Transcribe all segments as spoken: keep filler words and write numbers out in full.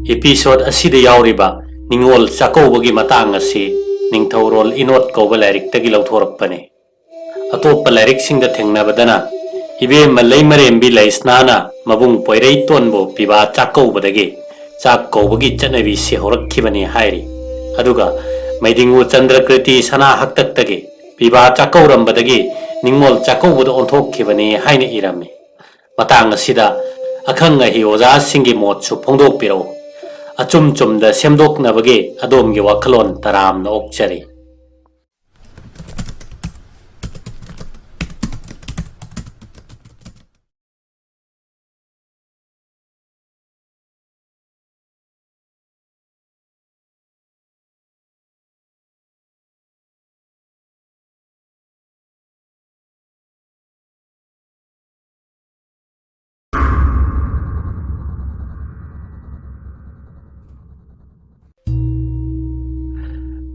Episode ꯑꯁꯤꯗ ꯌꯥꯎꯔꯤꯕ ꯅꯤꯉꯣꯜ ꯆꯥꯛꯀꯧꯕꯒꯤ ꯃꯇꯥꯡ ꯑꯁꯤ ꯅꯤꯡꯊꯧꯔꯣꯜ ꯏꯅꯣꯠ ꯀꯧꯕ ꯂꯥꯏꯔꯤꯛꯇꯒꯤ ꯂꯧꯊꯣꯔꯛꯄꯅꯤ꯫ ꯑꯇꯣꯞꯄ ꯂꯥꯏꯔꯤꯛꯁꯤꯡꯗ ꯊꯦꯡꯅꯕꯗꯅ ꯏꯕꯦꯝꯃ ꯂꯩꯃꯔꯦꯝꯕꯤ ꯂꯩꯁꯅꯥꯅ ꯃꯕꯨꯡ ꯄꯣꯏꯔꯩꯇꯣꯟꯕꯨ ꯄꯤꯕꯥ ꯆꯥꯛꯀꯧꯕꯗꯒꯤ ꯆꯥꯛ ꯀꯧꯕꯒꯤ ꯆꯠꯅꯕꯤꯁꯤ ꯍꯧꯔꯛꯈꯤꯕꯅꯤ ꯍꯥꯏꯔꯤ꯫ ꯑꯗꯨꯒ ꯃꯩꯗꯤꯡꯉꯨ ꯆꯟꯗ꯭ꯔꯀ꯭ꯔꯤꯇꯤ ꯁꯅꯥ ꯍꯛꯇꯛꯇꯒꯤ ꯄꯤꯕꯥ ꯆꯥꯛꯀꯧꯔꯝꯕꯗꯒꯤ ꯅꯤꯡꯉꯣꯜ ꯆꯥꯛꯀꯧꯕꯗ ꯑꯣꯟꯊꯣꯛꯈꯤꯕꯅꯤ ꯍꯥꯏꯅ ꯏꯔꯝꯃꯤ꯫ ꯃꯇꯥꯡ ꯑꯁꯤꯗ ꯑꯈꯪ ꯑꯍꯩ ꯑꯣꯖꯥꯁꯤꯡꯒꯤ ꯃꯣꯠꯁꯨ ꯐꯣꯡꯗꯣꯛꯄꯤꯔꯛꯎ꯫ ꯑꯆꯨꯝ ꯆꯨꯝꯗ ꯁꯦꯝꯗꯣꯛꯅꯕꯒꯤ ꯑꯗꯣꯝꯒꯤ ꯋꯥꯈꯜꯂꯣꯟ ꯇꯔꯥꯝꯅ ꯑꯣꯛꯆꯔꯤ꯫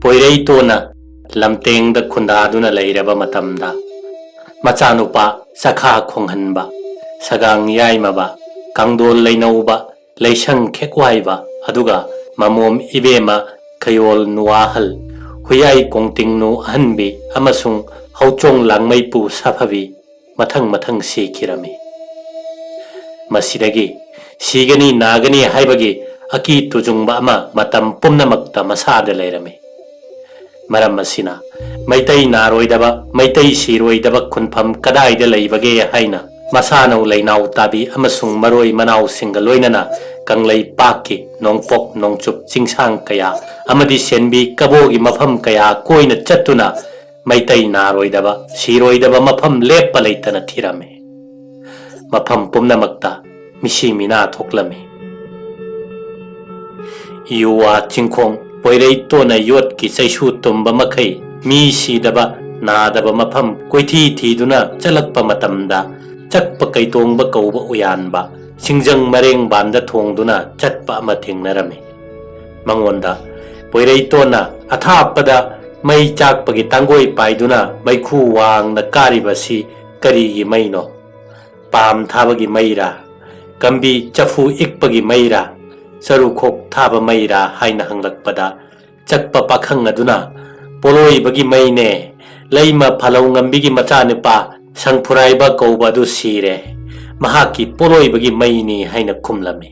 ꯄꯣꯏꯔꯩꯇꯣꯟꯅ ꯂꯝꯇꯦꯡꯗ ꯈꯨꯟꯗꯥꯗꯨꯅ ꯂꯩꯔꯕ ꯃꯇꯝꯗ, ꯃꯆꯥꯅꯨꯄꯥ ꯆꯈꯥ ꯈꯣꯡꯍꯟꯕ, ꯁꯒꯥꯡ ꯌꯥꯏꯃꯕ, ꯀꯥꯡꯗꯣꯜ ꯂꯩꯅꯧꯕ, ꯂꯩꯁꯪ ꯈꯦꯛꯋꯥꯏꯕ, ꯑꯗꯨꯒ ꯃꯃꯣꯝ ꯏꯕꯦꯝꯃ ꯈꯌꯣꯜ ꯅꯨꯋꯥꯍꯜ, ꯍꯨꯌꯥꯏ ꯀꯣꯡꯇꯤꯡꯅꯨ ꯑꯍꯟꯕꯤ ꯑꯃꯁꯨꯡ ꯍꯧꯆꯣꯡ ꯂꯥꯡꯃꯩꯄꯨ ꯁꯥꯐꯕꯤ ꯃꯊꯪ ꯃꯊꯪ ꯁꯤꯈꯤꯔꯝꯃꯤ꯫ ꯃꯁꯤꯗꯒꯤ ꯁꯤꯒꯅꯤ ꯅꯥꯒꯅꯤ ꯍꯥꯏꯕꯒꯤ ꯑꯀꯤ ꯇꯨꯖꯨꯡꯕ ꯑꯃ ꯃꯇꯝ ꯄꯨꯝꯅꯃꯛꯇ ꯃꯁꯥꯗ ꯂꯩꯔꯝꯃꯤ꯫ ꯃꯔꯝ ꯑꯁꯤꯅ ꯃꯩꯇꯩ ꯅꯥꯔꯣꯏꯗꯕ, ꯃꯩꯇꯩ ꯁꯤꯔꯣꯏꯗꯕ ꯈꯨꯟꯐꯝ ꯀꯗꯥꯏꯗ ꯂꯩꯕꯒꯦ ꯍꯥꯏꯅ ꯃꯁꯥꯅꯧ ꯂꯩꯅꯥꯎ ꯇꯥꯕꯤ ꯑꯃꯁꯨꯡ ꯃꯔꯣꯏ ꯃꯅꯥꯎꯁꯤꯡꯒ ꯂꯣꯏꯅꯅ ꯀꯪꯂꯩꯄꯥꯛꯀꯤ ꯅꯣꯡꯄꯣꯛ ꯅꯣꯡꯆꯨꯞ ꯆꯤꯡꯁꯥꯡ ꯀꯌꯥ ꯑꯃꯗꯤ ꯁꯦꯟꯕꯤ ꯀꯕꯣꯒꯤ ꯃꯐꯝ ꯀꯌꯥ ꯀꯣꯏꯅ ꯆꯠꯇꯨꯅ ꯃꯩꯇꯩ ꯅꯥꯔꯣꯏꯗꯕ, ꯁꯤꯔꯣꯏꯗꯕ ꯃꯐꯝ ꯂꯦꯞꯄ ꯂꯩꯇꯅ ꯊꯤꯔꯝꯃꯤ꯫ ꯃꯐꯝ ꯄꯨꯝꯅꯃꯛꯇ ꯃꯤꯁꯤ ꯃꯤꯅꯥ ꯊꯣꯛꯂꯝꯃꯤ꯫ ꯌꯨꯋꯥ ꯆꯤꯡꯈꯣꯡ ꯄꯣꯏꯔꯩꯇꯣꯟꯅ ꯌꯣꯠꯀꯤ ꯆꯩꯁꯨ ꯇꯨꯝꯕ ꯃꯈꯩ ꯃꯤ ꯁꯤꯗꯕ, ꯅꯥꯗꯕ ꯃꯐꯝ ꯀꯣꯏꯊꯤ ꯊꯤꯗꯨꯅ ꯆꯠꯂꯛꯄ ꯃꯇꯝꯗ, ꯆꯠꯄ ꯀꯩꯇꯣꯡꯕ ꯀꯧꯕ ꯎꯌꯥꯟꯕ ꯁꯤꯡꯖꯪ ꯃꯔꯦꯡꯕꯥꯟꯗ ꯊꯣꯡꯗꯨꯅ ꯆꯠꯄ ꯑꯃ ꯊꯦꯡꯅꯔꯝꯃꯤ꯫ ꯃꯉꯣꯟꯗ ꯄꯣꯏꯔꯩꯇꯣꯟꯅ ꯑꯊꯥꯞꯄꯗ ꯃꯩ ꯆꯥꯛꯄꯒꯤ ꯇꯥꯡꯒꯣꯏ ꯄꯥꯏꯗꯨꯅ ꯃꯩꯈꯨ ꯋꯥꯡꯅ ꯀꯥꯔꯤꯕꯁꯤ ꯀꯔꯤꯒꯤ ꯃꯩꯅꯣ? ꯄꯥꯝ ꯊꯥꯕꯒꯤ ꯃꯩꯔꯥ? ꯀꯝꯕꯤ ꯆꯐꯨ ꯏꯛꯄꯒꯤ ꯃꯩꯔꯥ? "ꯆꯔꯨꯈꯣꯛ ꯊꯥꯕ ꯃꯩꯔꯥ?" ꯍꯥꯏꯅ ꯍꯪꯂꯛꯄꯗ, ꯆꯛꯄ ꯄꯥꯈꯪ ꯑꯗꯨꯅ, "ꯄꯣꯂꯣꯏꯕꯒꯤ ꯃꯩꯅꯦ, ꯂꯩꯃ ꯐꯥꯂꯧꯉꯝꯕꯤꯒꯤ ꯃꯆꯥꯅꯨꯄꯥ ꯁꯪꯐꯨꯔꯥꯏꯕ ꯀꯧꯕ ꯑꯗꯨ ꯁꯤꯔꯦ, ꯃꯍꯥꯛꯀꯤ ꯄꯣꯂꯣꯏꯕꯒꯤ ꯃꯩꯅꯤ" ꯍꯥꯏꯅ ꯈꯨꯝꯂꯝꯃꯤ꯫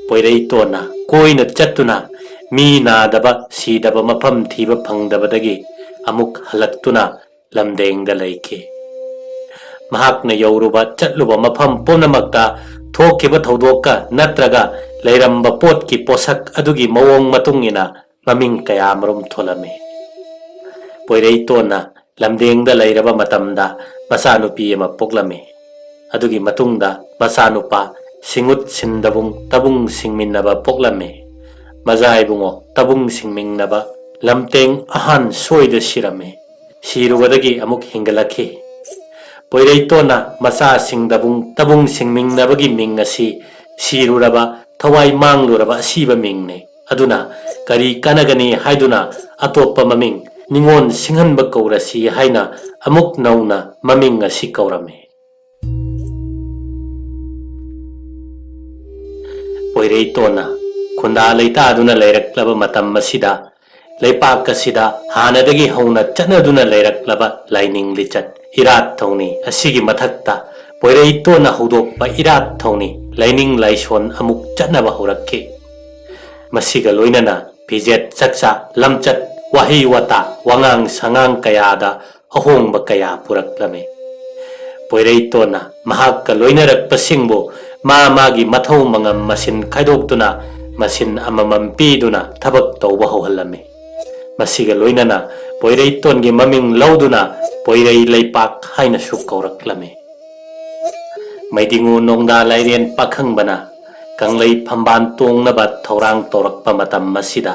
ꯄꯣꯏꯔꯩꯇꯣꯟꯅ ꯀꯣꯏꯅ ꯆꯠꯇꯨꯅ ꯃꯤ ꯅꯥꯗꯕ ꯁꯤꯗꯕ ꯃꯐꯝ ꯊꯤꯕ ꯐꯪꯗꯕꯗꯒꯤ ꯑꯃꯨꯛ ꯍꯜꯂꯛꯇꯨꯅ ꯂꯝꯗꯦꯡꯗ ꯂꯩꯈꯤ꯫ ꯃꯍꯥꯛꯅ ꯌꯧꯔꯨꯕ ꯆꯠꯂꯨꯕ ꯃꯐꯝ ꯄꯨꯝꯅꯃꯛꯇ ꯊꯣꯛꯈꯤꯕ ꯊꯧꯗꯣꯛꯀ ꯅꯠꯇ꯭ꯔꯒ ꯂꯩꯔꯝꯕ ꯄꯣꯠꯀꯤ ꯄꯣꯠꯁꯛ ꯑꯗꯨꯒꯤ ꯃꯑꯣꯡ ꯃꯇꯨꯡ ꯏꯟꯅ ꯃꯃꯤꯡ ꯀꯌꯥ ꯃꯔꯨꯝ ꯊꯣꯜꯂꯝꯃꯤ꯫ ꯄꯣꯏꯔꯩꯇꯣꯟꯅ ꯂꯝꯗꯦꯡꯗ ꯂꯩꯔꯕ ꯃꯇꯝꯗ ꯃꯆꯥꯅꯨꯄꯤ ꯑꯃ ꯄꯣꯛꯂꯝꯃꯤ꯫ ꯑꯗꯨꯒꯤ ꯃꯇꯨꯡꯗ ꯃꯆꯥꯅꯨꯄꯥ ꯁꯤꯡꯎꯠ ꯁꯤꯟꯗꯕꯨꯡ ꯇꯕꯨꯡ ꯁꯤꯡꯃꯤꯟꯅꯕ ꯄꯣꯛꯂꯝꯃꯤ꯫ ꯃꯖꯥ ꯏꯕꯨꯡꯉꯣ ꯇꯕꯨꯡ ꯁꯤꯡꯃꯤꯟꯅꯕ ꯂꯝꯇꯦꯡ ꯑꯍꯥꯟ ꯁꯣꯏꯗ ꯁꯤꯔꯝꯃꯤ꯫ ꯁꯤꯔꯨꯕꯗꯒꯤ ꯑꯃꯨꯛ ꯍꯤꯡꯒꯠꯂꯛꯈꯤ꯫ ꯄꯣꯏꯔꯩꯇꯣꯟꯅ ꯃꯆꯥꯁꯤꯡꯗꯕꯨꯡ ꯇꯕꯨꯡ ꯁꯤꯡꯃꯤꯟꯅꯕꯒꯤ ꯃꯤꯡ ꯑꯁꯤ ꯁꯤꯔꯨꯔꯕ, ꯊꯋꯥꯏ ꯃꯥꯡꯂꯨꯔꯕ ꯑꯁꯤꯕ ꯃꯤꯡꯅꯤ꯫ ꯑꯗꯨꯅ ꯀꯔꯤ ꯀꯥꯟꯅꯒꯅꯤ ꯍꯥꯏꯗꯨꯅ ꯑꯇꯣꯞꯄ ꯃꯃꯤꯡ ꯅꯤꯉꯣꯜ ꯁꯤꯡꯍꯟꯕ ꯀꯧꯔꯁꯤ ꯍꯥꯏꯅ ꯑꯃꯨꯛ ꯅꯧꯅ ꯃꯃꯤꯡ ꯑꯁꯤ ꯀꯧꯔꯝꯃꯤ꯫ ꯄꯣꯏꯔꯩꯇꯣꯟꯅ ꯈꯨꯟꯗꯥ ꯂꯩꯇꯥꯗꯨꯅ ꯂꯩꯔꯛꯂꯕ ꯃꯇꯝ ꯑꯁꯤꯗ ꯂꯩꯄꯥꯛ ꯑꯁꯤꯗ ꯍꯥꯟꯅꯗꯒꯤ ꯍꯧꯅ ꯆꯠꯅꯗꯨꯅ ꯂꯩꯔꯛꯂꯕ ꯂꯥꯏꯅꯤꯡ ꯂꯤꯆꯠ ꯏꯔꯥꯠ ꯊꯧꯅꯤ ꯑꯁꯤꯒꯤ ꯃꯊꯛꯇ ꯄꯣꯏꯔꯩꯇꯣꯟꯅ ꯍꯧꯗꯣꯛꯄ ꯏꯔꯥꯠ ꯊꯧꯅꯤ ꯂꯥꯏꯅꯤꯡ ꯂꯥꯏꯁꯣꯟ ꯑꯃꯨꯛ ꯆꯠꯅꯕ ꯍꯧꯔꯛꯈꯤ꯫ ꯃꯁꯤꯒ ꯂꯣꯏꯅꯅ ꯐꯤꯖꯦꯠ ꯆꯛꯆꯥ, ꯂꯝꯆꯠ, ꯋꯥꯍꯩ ꯋꯥꯇꯥ, ꯋꯥꯉꯥꯡ ꯁꯉꯥꯡ ꯀꯌꯥꯗ ꯑꯍꯣꯡꯕ ꯀꯌꯥ ꯄꯨꯔꯛꯂꯝꯃꯤ꯫ ꯄꯣꯏꯔꯩꯇꯣꯟꯅ ꯃꯍꯥꯛꯀ ꯂꯣꯏꯅꯔꯛꯄꯁꯤꯡꯕꯨ ꯃꯥ ꯃꯥꯒꯤ ꯃꯊꯧ ꯃꯉꯝ ꯃꯁꯤꯟ ꯈꯥꯏꯗꯣꯛꯇꯨꯅ ꯃꯁꯤꯟ ꯑꯃꯃꯝ ꯄꯤꯗꯨꯅ ꯊꯕꯛ ꯇꯧꯕ ꯍꯧꯍꯜꯂꯝꯃꯤ꯫ ꯃꯁꯤꯒ ꯂꯣꯏꯅꯅ ꯄꯣꯏꯔꯩꯇꯣꯟꯒꯤ ꯃꯃꯤꯡ ꯂꯧꯗꯨꯅ ꯄꯣꯏꯔꯩ ꯂꯩꯄꯥꯛ ꯍꯥꯏꯅꯁꯨ ꯀꯧꯔꯛꯂꯝꯃꯤ꯫ ꯃꯩꯗꯤꯉꯨ ꯅꯣꯡꯗꯥ ꯂꯥꯏꯔꯦꯟ ꯄꯥꯈꯪꯕꯅ ꯀꯪꯂꯩ ꯐꯝꯕꯥꯜ ꯇꯣꯡꯅꯕ ꯊꯧꯔꯥꯡ ꯇꯧꯔꯛꯄ ꯃꯇꯝ ꯑꯁꯤꯗ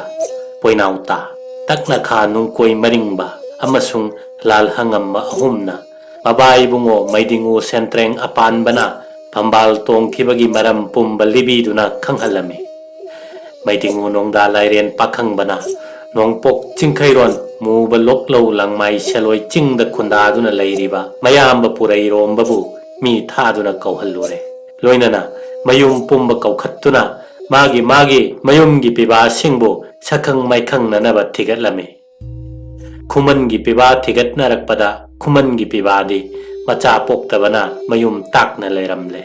ꯄꯣꯏꯅꯥꯎꯇꯥ, ꯇꯛꯅꯈꯥ ꯅꯨꯡꯀꯣꯏ ꯃꯔꯤꯡꯕ ꯑꯃꯁꯨꯡ ꯂꯥꯜꯍꯉꯝꯕ ꯑꯍꯨꯝꯅ ꯃꯕꯥ ꯏꯕꯨꯡꯉꯣ ꯃꯩꯗꯤꯉꯨ ꯁꯦꯟꯇ꯭ꯔꯦꯡ ꯑꯄꯥꯟꯕꯅ ꯐꯝꯕꯥꯜ ꯇꯣꯡꯈꯤꯕꯒꯤ ꯃꯔꯝ ꯄꯨꯝꯕ ꯂꯤꯕꯤꯗꯨꯅ ꯈꯪꯍꯜꯂꯝꯃꯤ꯫ ꯃꯩꯗꯤꯉꯨ ꯅꯣꯡꯗꯥ ꯂꯥꯏꯔꯦꯟ ꯄꯥꯈꯪꯕꯅ ꯅꯣꯡꯄꯣꯛ ꯆꯤꯡꯈꯩꯔꯣꯟ ꯃꯨꯕ ꯂꯣꯛꯂꯧ ꯂꯪꯃꯥꯏ ꯁꯦꯂꯣꯏ ꯆꯤꯡꯗ ꯈꯨꯟꯗꯥꯗꯨꯅ ꯂꯩꯔꯤꯕ ꯃꯌꯥꯝꯕ ꯄꯨꯔꯩꯔꯣꯝꯕꯕꯨ ꯃꯤ ꯊꯥꯗꯨꯅ ꯀꯧꯍꯜꯂꯨꯔꯦ꯫ ꯂꯣꯏꯅꯅ ꯃꯌꯨꯝ ꯄꯨꯝꯕ ꯀꯧꯈꯠꯇꯨꯅ ꯃꯥꯒꯤ ꯃꯥꯒꯤ ꯃꯌꯨꯝꯒꯤ ꯄꯤꯕꯥꯁꯤꯡꯕꯨ ꯁꯛꯈꯪ ꯃꯥꯏꯈꯪꯅꯅꯕ ꯊꯤꯒꯠꯂꯝꯃꯤ꯫ ꯈꯨꯃꯟꯒꯤ ꯄꯤꯕꯥ ꯊꯤꯒꯠꯅꯔꯛꯄꯗ ꯈꯨꯃꯟꯒꯤ ꯄꯤꯕꯥꯗꯤ ꯃꯆꯥ ꯄꯣꯛꯇꯕꯅ ꯃꯌꯨꯝ ꯇꯥꯛꯅ ꯂꯩꯔꯝꯂꯦ꯫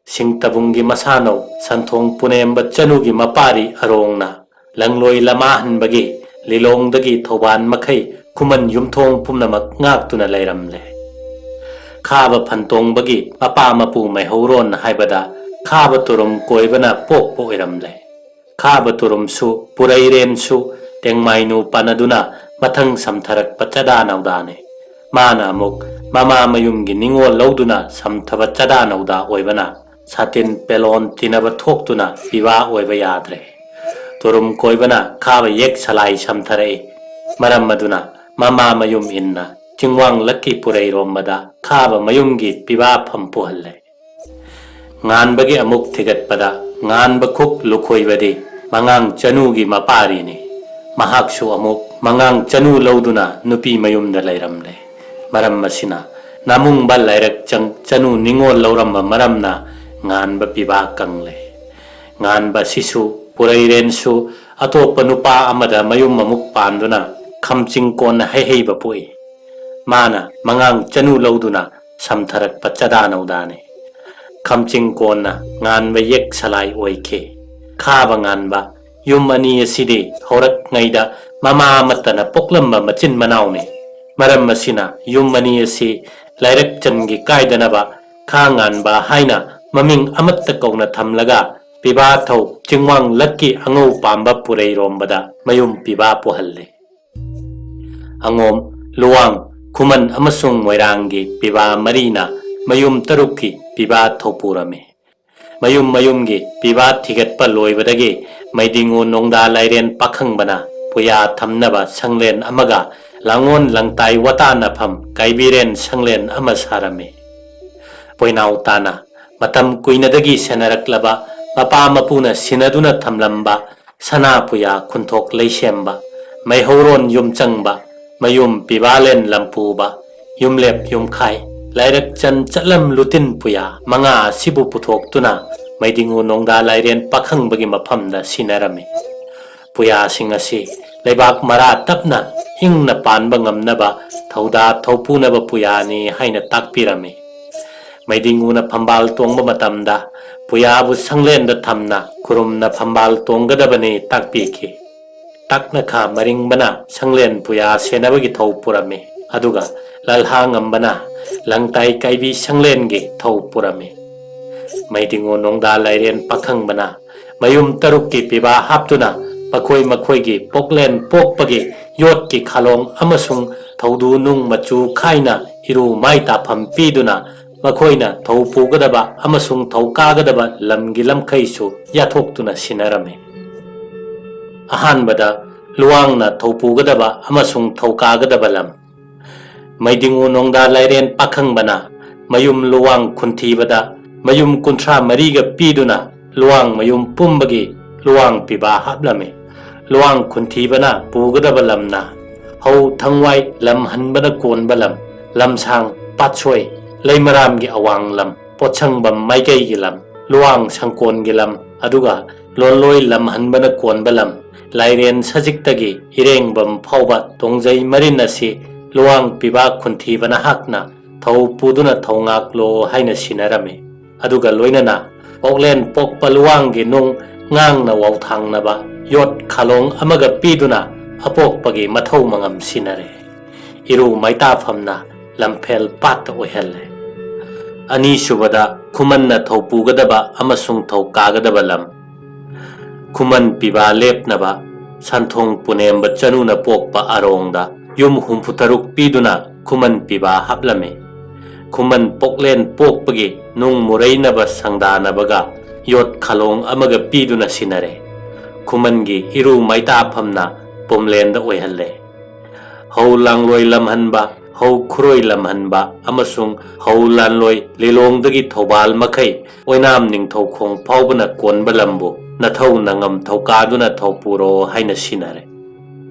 ꯁꯤꯡꯇꯕꯨꯡꯒꯤ ꯃꯁꯥꯅꯧ ꯁꯟꯊꯣꯡ ꯄꯨꯅꯦꯝꯕ ꯆꯅꯨꯒꯤ ꯃꯄꯥꯔꯤ ꯑꯔꯣꯡꯅ ꯂꯪꯂꯣꯏ ꯂꯃꯥꯍꯟꯕꯒꯤ ꯂꯤꯂꯣꯡꯗꯒꯤ ꯊꯧꯕꯥꯜ ꯃꯈꯩ ꯈꯨꯃꯟ ꯌꯨꯝꯊꯣꯡ ꯄꯨꯝꯅꯃꯛ ꯉꯥꯛꯇꯨꯅ ꯂꯩꯔꯝꯂꯦ꯫ ꯈꯥꯕ ꯐꯟꯇꯣꯡꯕꯒꯤ ꯃꯄꯥ ꯃꯄꯨ ꯃꯩꯍꯧꯔꯣꯟ ꯍꯥꯏꯕꯗ ꯈꯥꯕ ꯇꯨꯔꯨꯝ ꯀꯣꯏꯕꯅ ꯄꯣꯛꯄ ꯑꯣꯏꯔꯝꯂꯦ꯫ ꯈꯥꯕ ꯇꯨꯔꯨꯝꯁꯨ ꯄꯨꯔꯩꯔꯦꯟꯁꯨ ꯇꯦꯡꯃꯥꯏꯅꯨ ꯄꯥꯟꯅꯗꯨꯅ ꯃꯊꯪ ꯁꯝꯊꯔꯛꯄ ꯆꯗꯥ ꯅꯧꯗꯥꯅꯤ꯫ ꯃꯥꯅ ꯑꯃꯨꯛ ꯃꯃꯥ ꯃꯌꯨꯝꯒꯤ ꯅꯤꯡꯉꯣꯜ ꯂꯧꯗꯨꯅ ꯁꯝꯊꯕ ꯆꯗꯥ ꯅꯧꯗꯥ ꯑꯣꯏꯕꯅ ꯁꯥꯇꯤꯟ ꯄꯦꯂꯣꯟ ꯇꯤꯟꯅꯕ ꯊꯣꯛꯇꯨꯅ ꯄꯤꯕꯥ ꯑꯣꯏꯕ ꯌꯥꯗ꯭ꯔꯦ꯫ ꯇꯨꯔꯨꯝ ꯀꯣꯏꯕꯅ ꯈꯥꯕ ꯌꯦꯛ ꯁꯂꯥꯏ ꯁꯝꯊꯔꯛꯏ꯫ ꯃꯔꯝ ꯑꯗꯨꯅ ꯃꯃꯥ ꯃꯌꯨꯝ ꯏꯟꯅ ꯆꯤꯡꯋꯥꯡꯂꯛꯀꯤ ꯄꯨꯔꯩꯔꯣꯝꯕꯗ ꯈꯥꯕ ꯃꯌꯨꯝꯒꯤ ꯄꯤꯕꯥꯐꯝ ꯄꯨꯍꯜꯂꯦ꯫ ꯉꯥꯟꯕꯒꯤ ꯑꯃꯨꯛ ꯊꯤꯒꯠꯄꯗ ꯉꯥꯟꯕ ꯈꯨꯛ ꯂꯨꯈꯣꯏꯕꯗꯤ ꯃꯉꯥꯡ ꯆꯅꯨꯒꯤ ꯃꯄꯥꯔꯤꯅꯤ꯫ ꯃꯍꯥꯛꯁꯨ ꯑꯃꯨꯛ ꯃꯉꯥꯡ ꯆꯅꯨ ꯂꯧꯗꯨꯅ ꯅꯨꯄꯤ ꯃꯌꯨꯝꯗ ꯂꯩꯔꯝꯂꯦ꯫ ꯃꯔꯝ ꯑꯁꯤꯅ ꯅꯥꯃꯨꯡꯕ ꯂꯥꯏꯔꯛꯆꯪ ꯆꯅꯨ ꯅꯤꯡꯉꯣꯜ ꯂꯧꯔꯝꯕ ꯃꯔꯝꯅ ꯉꯥꯟꯕ ꯄꯤꯕꯥ ꯀꯪꯂꯦ꯫ ꯉꯥꯟꯕ ꯑꯁꯤꯁꯨ ꯄꯨꯔꯩꯔꯦꯟꯁꯨ ꯑꯇꯣꯞꯄ ꯅꯨꯄꯥ ꯑꯃꯗ ꯃꯌꯨꯝ ꯑꯃꯨꯛ ꯄꯥꯟꯗꯨꯅ ꯈꯝꯆꯤꯡ ꯀꯣꯟꯅ ꯍꯩꯍꯩꯕ ꯄꯣꯛꯏ꯫ ꯃꯥꯅ ꯃꯉꯥꯡ ꯆꯅꯨ ꯂꯧꯗꯨꯅ ꯁꯝꯊꯔꯛꯄ ꯆꯗꯥ ꯅꯧꯗꯥꯅꯤ꯫ ꯈꯝꯆꯤꯡ ꯀꯣꯟꯅ ꯉꯥꯟꯕ ꯌꯦꯛ ꯁꯂꯥꯏ ꯑꯣꯏꯈꯤ꯫ ꯈꯥꯕ ꯉꯥꯟꯕ ꯌꯨꯝ ꯑꯅꯤ ꯑꯁꯤꯗꯤ ꯍꯧꯔꯛꯉꯩꯗ ꯃꯃꯥ ꯑꯃꯠꯇꯅ ꯄꯣꯛꯂꯝꯕ ꯃꯆꯤꯟ ꯃꯅꯥꯎꯅꯤ꯫ ꯃꯔꯝ ꯑꯁꯤꯅ ꯌꯨꯝ ꯑꯅꯤ ꯑꯁꯤ ꯂꯥꯏꯔꯛꯆꯟꯒꯤ ꯀꯥꯏꯗꯅꯕ ꯈꯥ ꯉꯥꯟꯕ ꯍꯥꯏꯅ ꯃꯃꯤꯡ ꯑꯃꯠꯇ ꯀꯧꯅ ꯊꯝꯂꯒ ꯄꯤꯕꯥꯊꯧ ꯆꯤꯡꯋꯥꯡ ꯂꯛꯀꯤ ꯑꯉꯧ ꯄꯥꯝꯕ ꯄꯨꯔꯩꯔꯣꯝꯕꯗ ꯃꯌꯨꯝ ꯄꯤꯕꯥ ꯄꯨꯍꯜꯂꯤ꯫ ꯑꯉꯣꯝ, ꯂꯨꯋꯥꯡ, ꯈꯨꯃꯟ ꯑꯃꯁꯨꯡ ꯃꯣꯏꯔꯥꯡꯒꯤ ꯄꯤꯕꯥ ꯃꯔꯤꯅ ꯃꯌꯨꯝ ꯇꯔꯨꯛꯀꯤ ꯄꯤꯕꯥ ꯊꯧꯄꯨꯔꯝꯃꯤ꯫ ꯃꯌꯨꯝ ꯃꯌꯨꯝꯒꯤ ꯄꯤꯕꯥ ꯊꯤꯒꯠꯄ ꯂꯣꯏꯕꯗꯒꯤ ꯃꯩꯗꯤꯡꯉꯨ ꯅꯣꯡꯗꯥ ꯂꯥꯏꯔꯦꯟ ꯄꯥꯈꯪꯕꯅ ꯄꯨꯌꯥ ꯊꯝꯅꯕ ꯁꯪꯂꯦꯟ ꯑꯃꯒ ꯂꯥꯡꯉꯣꯟ ꯂꯪꯇꯥꯏ ꯋꯥꯇꯥꯅꯐꯝ ꯀꯥꯏꯕꯤꯔꯦꯟ ꯁꯪꯂꯦꯟ ꯑꯃ ꯁꯥꯔꯝꯃꯤ꯫ ꯄꯣꯏꯅꯥꯎ ꯇꯥꯅ ꯃꯇꯝ ꯀꯨꯏꯅꯗꯒꯤ ꯁꯦꯟꯅꯔꯛꯂꯕ ꯃꯄꯥ ꯃꯄꯨꯅ ꯁꯤꯟꯅꯗꯨꯅ ꯊꯝꯂꯝꯕ ꯁꯅꯥ ꯄꯨꯌꯥ ꯈꯨꯟꯊꯣꯛ ꯂꯩꯁꯦꯝꯕ, ꯃꯩꯍꯧꯔꯣꯟ ꯌꯨꯝꯆꯪꯕ, ꯃꯌꯨꯝ ꯄꯤꯕꯥꯂꯦꯟ ꯂꯝꯄꯨꯕ, ꯌꯨꯝꯂꯦꯞ ꯌꯨꯝꯈꯥꯏ, ꯂꯥꯏꯔꯛꯆꯟ ꯆꯠꯂꯝ ꯂꯨꯇꯤꯟ ꯄꯨꯌꯥ ꯃꯉꯥ ꯑꯁꯤꯕꯨ ꯄꯨꯊꯣꯛꯇꯨꯅ ꯃꯩꯗꯤꯡꯉꯨ ꯅꯣꯡꯗꯥ ꯂꯥꯏꯔꯦꯟ ꯄꯥꯈꯪꯕꯒꯤ ꯃꯐꯝꯗ ꯁꯤꯟꯅꯔꯝꯃꯤ꯫ ꯄꯨꯌꯥꯁꯤꯡ ꯑꯁꯤ ꯂꯩꯕꯥꯛ ꯃꯔꯥ ꯇꯞꯅ ꯏꯪꯅ ꯄꯥꯟꯕ ꯉꯝꯅꯕ ꯊꯧꯗꯥ ꯊꯧꯄꯨꯅꯕ ꯄꯨꯌꯥꯅꯤ ꯍꯥꯏꯅ ꯇꯥꯛꯄꯤꯔꯝꯃꯤ꯫ ꯃꯩꯗꯤꯡꯉꯨꯅ ꯐꯝꯕꯥꯜ ꯇꯣꯡꯕ ꯃꯇꯝꯗ ꯄꯨꯌꯥꯕꯨ ꯁꯪꯂꯦꯟꯗ ꯊꯝꯅ ꯈꯨꯔꯨꯝꯅ ꯐꯝꯕꯥꯜ ꯇꯣꯡꯒꯗꯕꯅꯤ ꯇꯥꯛꯄꯤꯈꯤ꯫ ꯇꯥꯛꯅꯈꯥ ꯃꯔꯤꯡꯕꯅ ꯁꯪꯂꯦꯟ ꯄꯨꯌꯥ ꯁꯦꯟꯅꯕꯒꯤ ꯊꯧ ꯄꯨꯔꯝꯃꯤ, ꯑꯗꯨꯒ ꯂꯜꯍꯥ ꯉꯝꯕꯅ ꯂꯪꯇꯥꯏ ꯀꯥꯏꯕꯤ ꯁꯪꯂꯦꯟꯒꯤ ꯊꯧ ꯄꯨꯔꯝꯃꯤ꯫ ꯃꯩꯗꯤꯡꯉꯨ ꯅꯣꯡꯗꯥ ꯂꯥꯏꯔꯦꯟ ꯄꯥꯈꯪꯕꯅ ꯃꯌꯨꯝ ꯇꯔꯨꯛꯀꯤ ꯄꯤꯕꯥ ꯍꯥꯞꯇꯨꯅ ꯃꯈꯣꯏ ꯃꯈꯣꯏꯒꯤ ꯄꯣꯛꯂꯦꯟ ꯄꯣꯛꯄꯒꯤ ꯌꯣꯠꯀꯤ ꯈꯥꯂꯣꯡ ꯑꯃꯁꯨꯡ ꯊꯧꯗꯨ ꯅꯨꯡ ꯃꯆꯨ ꯈꯥꯏꯅ ꯏꯔꯨ ꯃꯥꯏ ꯇꯥꯐꯝ ꯄꯤꯗꯨꯅ ꯃꯈꯣꯏꯅ ꯊꯧ ꯄꯨꯒꯗꯕ ꯑꯃꯁꯨꯡ ꯊꯧ ꯀꯥꯒꯗꯕ ꯂꯝꯒꯤ ꯂꯝꯈꯩꯁꯨ ꯌꯥꯊꯣꯛꯇꯨꯅ ꯁꯤꯟꯅꯔꯝꯃꯤ꯫ ꯑꯍꯥꯟꯕꯗ ꯂꯨꯋꯥꯡꯅ ꯊꯧ ꯄꯨꯒꯗꯕ ꯑꯃꯁꯨꯡ ꯊꯧ ꯀꯥꯒꯗꯕ ꯂꯝ꯫ ꯃꯩꯗꯤꯡꯉꯨ ꯅꯣꯡꯗꯥ ꯂꯥꯏꯔꯦꯟ ꯄꯥꯈꯪꯕꯅ ꯃꯌꯨꯝ ꯂꯨꯋꯥꯡ ꯈꯨꯟꯊꯤꯕꯗ ꯃꯌꯨꯝ ꯀꯨꯟꯊ꯭ꯔꯥ ꯃꯔꯤꯒ ꯄꯤꯗꯨꯅ ꯂꯨꯋꯥꯡ ꯃꯌꯨꯝ ꯄꯨꯝꯕꯒꯤ ꯂꯨꯋꯥꯡ ꯄꯤꯕꯥ ꯍꯥꯞꯂꯝꯃꯤ꯫ ꯂꯨꯋꯥꯡ ꯈꯨꯟꯊꯤꯕꯅ ꯄꯨꯒꯗꯕ ꯂꯝꯅ ꯍꯧ ꯊꯪꯋꯥꯏ ꯂꯝ ꯍꯟꯕꯅ ꯀꯣꯟꯕ ꯂꯝ, ꯂꯝꯁꯥꯡ ꯄꯥꯠꯁꯣꯏ, ꯂꯩꯃꯔꯥꯝꯒꯤ ꯑꯋꯥꯡ ꯂꯝ, ꯄꯣꯠꯁꯪꯕꯝ ꯃꯥꯏꯀꯩꯒꯤ ꯂꯝ, ꯂꯨꯋꯥꯡ ꯁꯪꯀꯣꯟꯒꯤ ꯂꯝ, ꯑꯗꯨꯒ ꯂꯣꯟꯂꯣꯏ ꯂꯝ ꯍꯟꯕꯅ ꯀꯣꯟꯕ ꯂꯝ, ꯂꯥꯏꯔꯦꯟ ꯁꯖꯤꯛꯇꯒꯤ ꯏꯔꯦꯡꯕꯝ ꯐꯥꯎꯕ ꯇꯣꯡꯖꯩ ꯃꯔꯤꯟ ꯑꯁꯤ ꯂꯨꯋꯥꯡ ꯄꯤꯕꯥ ꯈꯨꯟꯊꯤꯕꯅ ꯍꯥꯛꯅ ꯊꯧ ꯄꯨꯗꯨꯅ ꯊꯧꯉꯥꯛꯂꯣ ꯍꯥꯏꯅ ꯁꯤꯟꯅꯔꯝꯃꯤ꯫ ꯑꯗꯨꯒ ꯂꯣꯏꯅꯅ ꯄꯣꯛꯂꯦꯟ ꯄꯣꯛꯄ ꯂꯨꯋꯥꯡꯒꯤ ꯅꯨꯡ ꯉꯥꯡꯅ ꯋꯥꯎꯊꯥꯡꯅꯕ ꯌꯣꯠ ꯈꯥꯂꯣꯡ ꯑꯃꯒ ꯄꯤꯗꯨꯅ ꯑꯄꯣꯛꯄꯒꯤ ꯃꯊꯧ ꯃꯉꯝ ꯁꯤꯟꯅꯔꯦ꯫ ꯏꯔꯨ ꯃꯩꯇꯥꯐꯝꯅ ꯂꯝꯐꯦꯜ ꯄꯥꯠꯇ ꯑꯣꯏꯍꯜꯂꯦ꯫ ꯑꯅꯤꯁꯨꯕꯗ ꯈꯨꯃꯟꯅ ꯊꯧ ꯄꯨꯒꯗꯕ ꯑꯃꯁꯨꯡ ꯊꯧ ꯀꯥꯒꯗꯕ ꯂꯝ꯫ ꯈꯨꯃꯟ ꯄꯤꯕꯥ ꯂꯦꯞꯅꯕ ꯁꯟꯊꯣꯡ ꯄꯨꯅꯦꯝꯕ ꯆꯅꯨꯅ ꯄꯣꯛꯄ ꯑꯔꯣꯡꯗ ꯌꯨꯝ ꯍꯨꯝꯐꯨ ꯇꯔꯨꯛ ꯄꯤꯗꯨꯅ ꯈꯨꯃꯟ ꯄꯤꯕꯥ ꯍꯥꯞꯂꯝꯃꯤ꯫ ꯈꯨꯃꯟ ꯄꯣꯛꯂꯦꯟ ꯄꯣꯛꯄꯒꯤ ꯅꯨꯡ ꯃꯨꯔꯩꯅꯕ ꯁꯪꯗꯥꯅꯕꯒ ꯌꯣꯠ ꯈꯥꯂꯣꯡ ꯑꯃꯒ ꯄꯤꯗꯨꯅ ꯁꯤꯟꯅꯔꯦ꯫ ꯈꯨꯃꯟꯒꯤ ꯏꯔꯨ ꯃꯩꯇꯥꯐꯝꯅ ꯄꯨꯝꯂꯦꯟꯗ ꯑꯣꯏꯍꯜꯂꯦ꯫ ꯍꯧ ꯂꯥꯡꯂꯣꯏ ꯂꯝꯍꯟꯕ, ꯍꯧ ꯈꯨꯔꯣꯏ ꯂꯝꯍꯟꯕ ꯑꯃꯁꯨꯡ ꯍꯧ ꯂꯥꯟꯂꯣꯏ ꯂꯤꯂꯣꯡꯗꯒꯤ ꯊꯧꯕꯥꯜ ꯃꯈꯩ ꯑꯣꯏꯅꯥꯝ ꯅꯤꯡꯊꯧꯈꯣꯡ ꯐꯥꯎꯕꯅ ꯀꯣꯟꯕ ꯂꯝꯕꯨ ꯅꯊꯧ ꯅꯉꯝ ꯊꯧꯀꯥꯗꯨꯅ ꯊꯧꯄꯨꯔꯣ ꯍꯥꯏꯅ ꯁꯤꯟꯅꯔꯦ꯫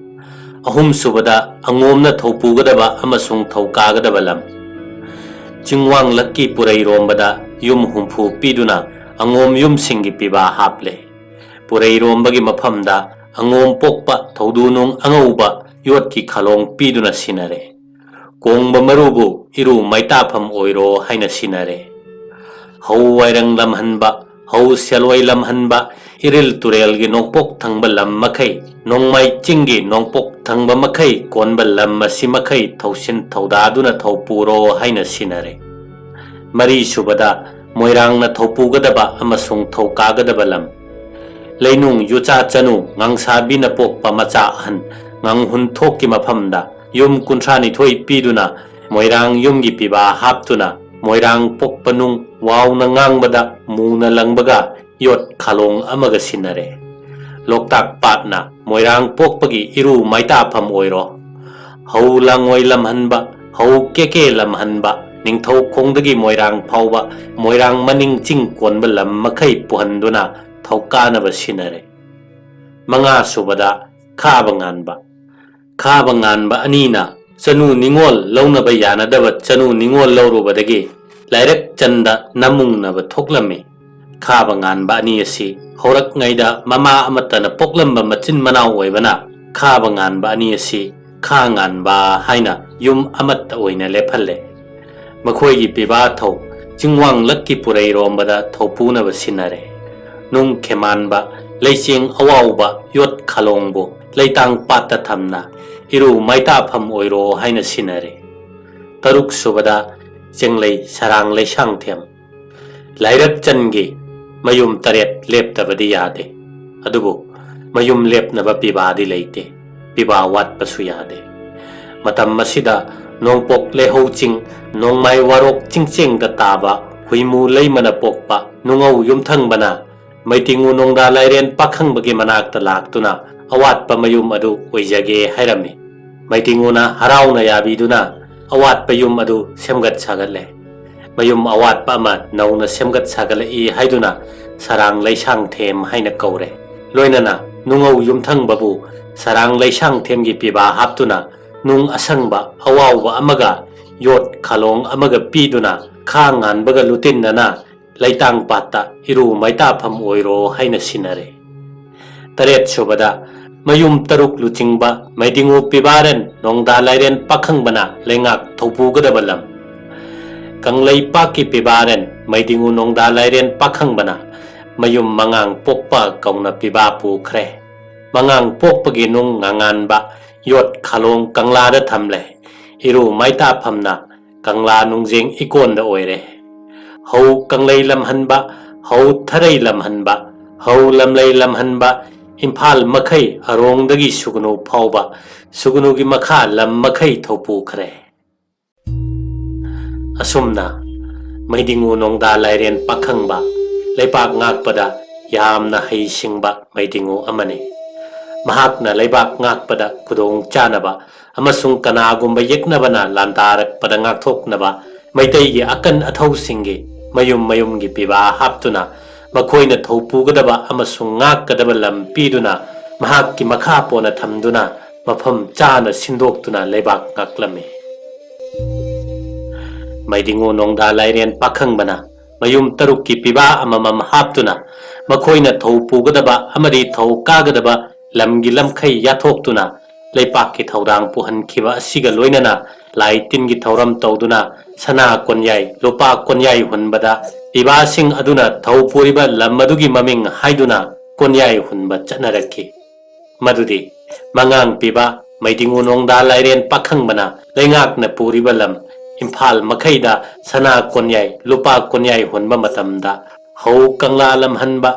ꯑꯍꯨꯝꯁꯨꯕꯗ ꯑꯉꯣꯝꯅ ꯊꯧꯄꯨꯒꯗꯕ ꯑꯃꯁꯨꯡ ꯊꯧꯀꯥꯒꯗꯕ ꯂꯝ꯫ ꯆꯤꯡꯋꯥꯡꯂꯛꯀꯤ ꯄꯨꯔꯩꯔꯣꯝꯕꯗ ꯌꯨꯝ ꯍꯨꯝꯐꯨ ꯄꯤꯗꯨꯅ ꯑꯉꯣꯝ ꯌꯨꯝꯁꯤꯡꯒꯤ ꯄꯤꯕꯥ ꯍꯥꯞꯂꯦ꯫ ꯄꯨꯔꯩꯔꯣꯝꯕꯒꯤ ꯃꯐꯝꯗ ꯑꯉꯣꯝ ꯄꯣꯛꯄ ꯊꯧꯗꯨꯅꯨꯡ ꯑꯉꯧꯕ ꯌꯣꯠꯀꯤ ꯈꯂꯣꯡ ꯄꯤꯗꯨꯅ ꯁꯤꯟꯅꯔꯦ꯫ ꯀꯣꯡꯕ ꯃꯔꯨꯕꯨ ꯏꯔꯨ ꯃꯩꯇꯥꯐꯝ ꯑꯣꯏꯔꯣ ꯍꯥꯏꯅ ꯁꯤꯟꯅꯔꯦ꯫ ꯍꯧ ꯋꯥꯏꯔꯪ ꯂꯝꯍꯟꯕ, ꯍꯧ ꯁꯦꯜꯋꯥꯏ ꯂꯝꯍꯟꯕ, ꯏꯔꯤꯜ ꯇꯨꯔꯦꯜꯒꯤ ꯅꯣꯡꯄꯣꯛ ꯊꯪꯕ ꯂꯝ ꯃꯈꯩ, ꯅꯣꯡꯃꯥꯏ ꯆꯤꯡꯒꯤ ꯅꯣꯡꯄꯣꯛ ꯊꯪꯕ ꯃꯈꯩ ꯀꯣꯟꯕ ꯂꯝ ꯑꯁꯤ ꯃꯈꯩ ꯊꯧꯁꯤꯟ ꯊꯧꯗꯥꯗꯨꯅ ꯊꯧꯄꯨꯔꯣ ꯍꯥꯏꯅ ꯁꯤꯟꯅꯔꯦ꯫ ꯃꯔꯤꯁꯨꯕꯗ, ꯃꯣꯏꯔꯥꯡꯅ ꯊꯧꯄꯨꯒꯗꯕ ꯑꯃꯁꯨꯡ ꯊꯧꯀꯥꯒꯗꯕ ꯂꯝ꯫ ꯂꯩꯅꯨꯡ ꯌꯨꯆꯥ ꯆꯅꯨ ꯉꯥꯡꯁꯥꯕꯤꯅ ꯄꯣꯛꯄ ꯃꯆꯥ ꯑꯍꯟ ꯉꯥꯡꯍꯨꯟ ꯊꯣꯛꯀꯤ ꯃꯐꯝꯗ ꯌꯨꯝ ꯀꯨꯟꯊ꯭ꯔꯥ ꯅꯤꯊꯣꯏ ꯄꯤꯗꯨꯅ ꯃꯣꯏꯔꯥꯡ ꯌꯨꯝꯒꯤ ꯄꯤꯕꯥ ꯍꯥꯞꯇꯨꯅ ꯃꯣꯏꯔꯥꯡ ꯄꯣꯛꯄ ꯅꯨꯡ ꯋꯥꯎꯅ ꯉꯥꯡꯕꯗ ꯃꯨꯅ ꯂꯪꯕꯒ ꯌꯣꯠ ꯈꯥꯂꯣꯡ ꯑꯃꯒ ꯁꯤꯟꯅꯔꯦ꯫ ꯂꯣꯛꯇꯥꯛ ꯄꯥꯠꯅ ꯃꯣꯏꯔꯥꯡ ꯄꯣꯛꯄꯒꯤ ꯏꯔꯨ ꯃꯥꯏꯇꯥꯐꯝ ꯑꯣꯏꯔꯣ꯫ ꯍꯧ ꯂꯥꯡꯉꯣꯏ ꯂꯝꯍꯟꯕ, ꯍꯧ ꯀꯦꯀꯦ ꯂꯝꯍꯟꯕ, ꯅꯤꯡꯊꯧ ꯈꯣꯡꯗꯒꯤ ꯃꯣꯏꯔꯥꯡ ꯐꯥꯎꯕ ꯃꯣꯏꯔꯥꯡ ꯃꯅꯤꯡ ꯆꯤꯡ ꯀꯣꯟꯕ ꯂꯝ ꯃꯈꯩ ꯄꯨꯍꯟꯗꯨꯅ ꯊꯧꯀꯥꯅꯕ ꯁꯤꯟꯅꯔꯦ꯫ ꯃꯉꯥ ꯁꯨꯕꯗ, ꯈꯥꯕ ꯉꯥꯟꯕ꯫ ꯈꯥꯕ ꯉꯥꯟꯕ ꯑꯅꯤꯅ ꯆꯅꯨ ꯅꯤꯉꯣꯜ ꯂꯧꯅꯕ ꯌꯥꯅꯗꯕ ꯆꯅꯨ ꯅꯤꯉꯣꯜ ꯂꯧꯔꯨꯕꯗꯒꯤ ꯂꯥꯏꯔꯛ ꯆꯟꯗ ꯅꯃꯨꯡꯅꯕ ꯊꯣꯛꯂꯝꯃꯤ꯫ ꯈꯥꯕ ꯉꯥꯟꯕ ꯑꯅꯤ ꯑꯁꯤ ꯍꯧꯔꯛꯉꯩꯗ ꯃꯃꯥ ꯑꯃꯠꯇꯅ ꯄꯣꯛꯂꯝꯕ ꯃꯆꯤꯟ ꯃꯅꯥꯎ ꯑꯣꯏꯕꯅ ꯈꯥꯕ ꯉꯥꯟꯕ ꯑꯅꯤ ꯑꯁꯤ ꯈꯥ ꯉꯥꯟꯕ ꯍꯥꯏꯅ ꯌꯨꯝ ꯑꯃꯠꯇ ꯑꯣꯏꯅ ꯂꯦꯞꯍꯜꯂꯦ꯫ ꯃꯈꯣꯏꯒꯤ ꯄꯤꯕꯥ ꯊꯧ ꯆꯤꯡꯋꯥꯡꯂꯛꯀꯤ ꯄꯨꯔꯩꯔꯣꯝꯕꯗ ꯊꯧꯄꯨꯅꯕ ꯁꯤꯟꯅꯔꯦ꯫ ꯅꯨꯡ ꯈꯦꯃꯥꯟꯕ, ꯂꯩꯆꯦꯡ ꯑꯋꯥꯎꯕ, ꯌꯣꯠ ꯈꯥꯂꯣꯡꯕꯨ ꯂꯩꯇꯥꯡ ꯄꯥꯠꯇ ꯊꯝꯅ ꯏꯔꯨ ꯃꯥꯏꯇꯥꯐꯝ ꯑꯣꯏꯔꯣ ꯍꯥꯏꯅ ꯁꯤꯟꯅꯔꯦ꯫ ꯇꯔꯨꯛ ꯁꯨꯕꯗ, ꯆꯦꯡꯂꯩ ꯁꯔꯥꯡ ꯂꯩꯁꯥꯡꯊꯦꯝ꯫ ꯂꯥꯏꯔꯛ ꯆꯟꯒꯤ ꯃꯌꯨꯝ ꯇꯔꯦꯠ ꯂꯦꯞꯇꯕꯗꯤ ꯌꯥꯗꯦ꯫ ꯑꯗꯨꯕꯨ ꯃꯌꯨꯝ ꯂꯦꯞꯅꯕ ꯄꯤꯕꯥꯗꯤ ꯂꯩꯇꯦ꯫ ꯄꯤꯕꯥ ꯋꯥꯠꯄꯁꯨ ꯌꯥꯗꯦ꯫ ꯃꯇꯝ ꯑꯁꯤꯗ ꯅꯣꯡꯄꯣꯛ ꯂꯩꯍꯧ ꯆꯤꯡ, ꯅꯣꯡꯃꯥꯏ ꯋꯥꯔꯣꯛ ꯆꯤꯡꯆꯦꯡꯗ ꯇꯥꯕ ꯍꯨꯏꯃꯨ ꯂꯩꯃꯅ ꯄꯣꯛꯄ ꯅꯨꯡꯉꯧ ꯌꯨꯝꯊꯪꯕꯅ ꯃꯩꯇꯤꯡꯉꯨ ꯅꯣꯡꯗꯥ ꯂꯥꯏꯔꯦꯟ ꯄꯥꯈꯪꯕꯒꯤ ꯃꯅꯥꯛꯇ ꯂꯥꯛꯇꯨꯅ ꯑꯋꯥꯠꯄ ꯃꯌꯨꯝ ꯑꯗꯨ ꯑꯣꯏꯖꯒꯦ ꯍꯥꯏꯔꯝꯃꯤ꯫ ꯃꯩꯇꯤꯡꯉꯨꯅ ꯍꯔꯥꯎꯅ ꯌꯥꯕꯤꯗꯨꯅ ꯑꯋꯥꯠꯄ ꯌꯨꯝ ꯑꯗꯨ ꯁꯦꯝꯒꯠ ꯁꯥꯒꯠꯂꯦ꯫ ꯃꯌꯨꯝ ꯑꯋꯥꯠꯄ ꯑꯃ ꯅꯧꯅ ꯁꯦꯝꯒꯠ ꯁꯥꯒꯠꯂꯛꯏ ꯍꯥꯏꯗꯨꯅ ꯁꯔꯥꯡ ꯂꯩꯁꯥꯡꯊꯦꯝ ꯍꯥꯏꯅ ꯀꯧꯔꯦ꯫ ꯂꯣꯏꯅꯅ ꯅꯨꯡꯉꯧ ꯌꯨꯝꯊꯪꯕꯕꯨ ꯁꯔꯥꯡ ꯂꯩꯁꯥꯡꯊꯦꯝꯒꯤ ꯄꯤꯕꯥ ꯍꯥꯞꯇꯨꯅ ꯅꯨꯡ ꯑꯁꯪꯕ ꯑꯋꯥꯎꯕ ꯑꯃꯒ ꯌꯣꯠ ꯈꯥꯂꯣꯡ ꯑꯃꯒ ꯄꯤꯗꯨꯅ ꯈꯥ ꯉꯥꯟꯕꯒ ꯂꯨꯇꯤꯟꯅꯅ ꯂꯩꯇꯥꯡ ꯄꯥꯠꯇ ꯏꯔꯨ ꯃꯩꯇꯥꯐꯝ ꯑꯣꯏꯔꯣ ꯍꯥꯏꯅ ꯁꯤꯟꯅꯔꯦ꯫ ꯇꯔꯦꯠ ꯁꯨꯕꯗ, ꯃꯌꯨꯝ ꯇꯔꯨꯛ ꯂꯨꯆꯤꯡꯕ ꯃꯩꯗꯤꯡꯉꯨ ꯄꯤꯕꯥꯔꯦꯟ ꯅꯣꯡꯗꯥ ꯂꯥꯏꯔꯦꯟ ꯄꯥꯈꯪꯕꯅ ꯂꯩꯉꯥꯛ ꯊꯧꯄꯨꯒꯗꯕ ꯂꯝ꯫ ꯀꯪꯂꯩꯄꯥꯛꯀꯤ ꯄꯤꯕꯥꯔꯦꯟ ꯃꯩꯗꯤꯡꯉꯨ ꯅꯣꯡꯗꯥ ꯂꯥꯏꯔꯦꯟ ꯄꯥꯈꯪꯕꯅ ꯃꯌꯨꯝ ꯃꯉꯥꯡ ꯄꯣꯛꯄ ꯀꯧꯅ ꯄꯤꯕꯥ ꯄꯨꯈ꯭ꯔꯦ꯫ ꯃꯉꯥꯡ ꯄꯣꯛꯄꯒꯤ ꯅꯨꯡ ꯉꯥꯉꯥꯟꯕ ꯌꯣꯠ ꯈꯥꯂꯣꯡ ꯀꯪꯂꯥꯗ ꯊꯝꯂꯦ꯫ ꯏꯔꯨ ꯃꯥꯏꯇꯥꯐꯝꯅ ꯀꯪꯂꯥ ꯅꯨꯡꯖꯦꯡ ꯏꯀꯣꯟꯗ ꯑꯣꯏꯔꯦ꯫ ꯍꯧ ꯀꯪꯂꯩ ꯂꯝꯍꯟꯕ, ꯍꯧ ꯊꯔꯩ ꯂꯝꯍꯟꯕ, ꯍꯧ ꯂꯝꯂꯩ ꯂꯝꯍꯟꯕ, ꯏꯝꯐꯥꯜ ꯃꯈꯩ ꯑꯔꯣꯡꯗꯒꯤ ꯁꯨꯒꯅꯨ ꯐꯥꯎꯕ, ꯁꯨꯒꯅꯨꯒꯤ ꯃꯈꯥ ꯂꯝ ꯃꯈꯩ ꯊꯧꯄꯨꯈ꯭ꯔꯦ꯫ ꯑꯁꯨꯝꯅ ꯃꯩꯗꯤꯡꯉꯨ ꯅꯣꯡꯗꯥ ꯂꯥꯏꯔꯦꯟ ꯄꯥꯈꯪꯕ ꯂꯩꯕꯥꯛ ꯉꯥꯛꯄꯗ ꯌꯥꯝꯅ ꯍꯩꯁꯤꯡꯕ ꯃꯩꯗꯤꯡꯉꯨ ꯑꯃꯅꯤ꯫ ꯃꯍꯥꯛꯅ ꯂꯩꯕꯥꯛ ꯉꯥꯛꯄꯗ ꯈꯨꯗꯣꯡ ꯆꯥꯅꯕ ꯑꯃꯁꯨꯡ ꯀꯅꯥꯒꯨꯝꯕ ꯌꯦꯛꯅꯕꯅ ꯂꯥꯟꯗꯥꯔꯛꯄꯗ ꯉꯥꯛꯊꯣꯛꯅꯕ ꯃꯩꯇꯩꯒꯤ ꯑꯀꯟ ꯑꯊꯧꯁꯤꯡꯒꯤ ꯃꯌꯨꯝ ꯃꯌꯨꯝꯒꯤ ꯄꯤꯕꯥ ꯍꯥꯞꯇꯨꯅ ꯃꯈꯣꯏꯅ ꯊꯧꯄꯨꯒꯗꯕ ꯑꯃꯁꯨꯡ ꯉꯥꯛꯀꯗꯕ ꯂꯝ ꯄꯤꯗꯨꯅ ꯃꯍꯥꯛꯀꯤ ꯃꯈꯥ ꯄꯣꯟꯅ ꯊꯝꯗꯨꯅ ꯃꯐꯝ ꯆꯥꯅ ꯁꯤꯟꯗꯣꯛꯇꯨꯅ ꯂꯩꯕꯥꯛ ꯉꯥꯛꯂꯝꯃꯤ꯫ ꯃꯩꯗꯤꯡꯉꯨ ꯅꯣꯡꯗꯥ ꯂꯥꯏꯔꯦꯟ ꯄꯥꯈꯪꯕꯅ ꯃꯌꯨꯝ ꯇꯔꯨꯛꯀꯤ ꯄꯤꯕꯥ ꯑꯃꯃꯝ ꯍꯥꯞꯇꯨꯅ ꯃꯈꯣꯏꯅ ꯊꯧ ꯄꯨꯒꯗꯕ ꯑꯃꯗꯤ ꯊꯧ ꯀꯥꯒꯗꯕ ꯂꯝꯒꯤ ꯂꯝꯈꯩ ꯌꯥꯊꯣꯛꯇꯨꯅ ꯂꯩꯄꯥꯛꯀꯤ ꯊꯧꯗꯥꯡ ꯄꯨꯍꯟꯈꯤꯕ ꯑꯁꯤꯒ ꯂꯣꯏꯅꯅ ꯂꯥꯏ ꯇꯤꯟꯒꯤ ꯊꯧꯔꯝ ꯇꯧꯗꯨꯅ ꯁꯅꯥ ꯀꯣꯟꯌꯥꯏ, ꯂꯨꯄꯥ ꯀꯣꯟꯌꯥꯏ ꯍꯨꯟꯕꯗ ꯄꯤꯕꯥꯁꯤꯡ ꯑꯗꯨꯅ ꯊꯧ ꯄꯨꯔꯤꯕ ꯂꯝ ꯑꯗꯨꯒꯤ ꯃꯃꯤꯡ ꯍꯥꯏꯗꯨꯅ ꯀꯣꯟꯌꯥꯏ ꯍꯨꯟꯕ ꯆꯠꯅꯔꯛꯈꯤ꯫ ꯃꯗꯨꯗꯤ ꯃꯉꯥꯡ ꯄꯤꯕ ꯃꯩꯗꯤꯡꯉꯨ ꯅꯣꯡꯗꯥ ꯂꯥꯏꯔꯦꯟ ꯄꯥꯈꯪꯕꯅ ꯂꯩꯉꯥꯛꯅ ꯄꯨꯔꯤꯕ ꯂꯝ ꯏꯝꯐꯥꯜ ꯃꯈꯩꯗ ꯁꯅꯥ ꯀꯣꯟꯌꯥꯏ, ꯂꯨꯄꯥ ꯀꯣꯟꯌꯥꯏ ꯍꯨꯟꯕ ꯃꯇꯝꯗ ꯍꯧ ꯀꯪꯂꯥ ꯂꯝꯍꯟꯕ,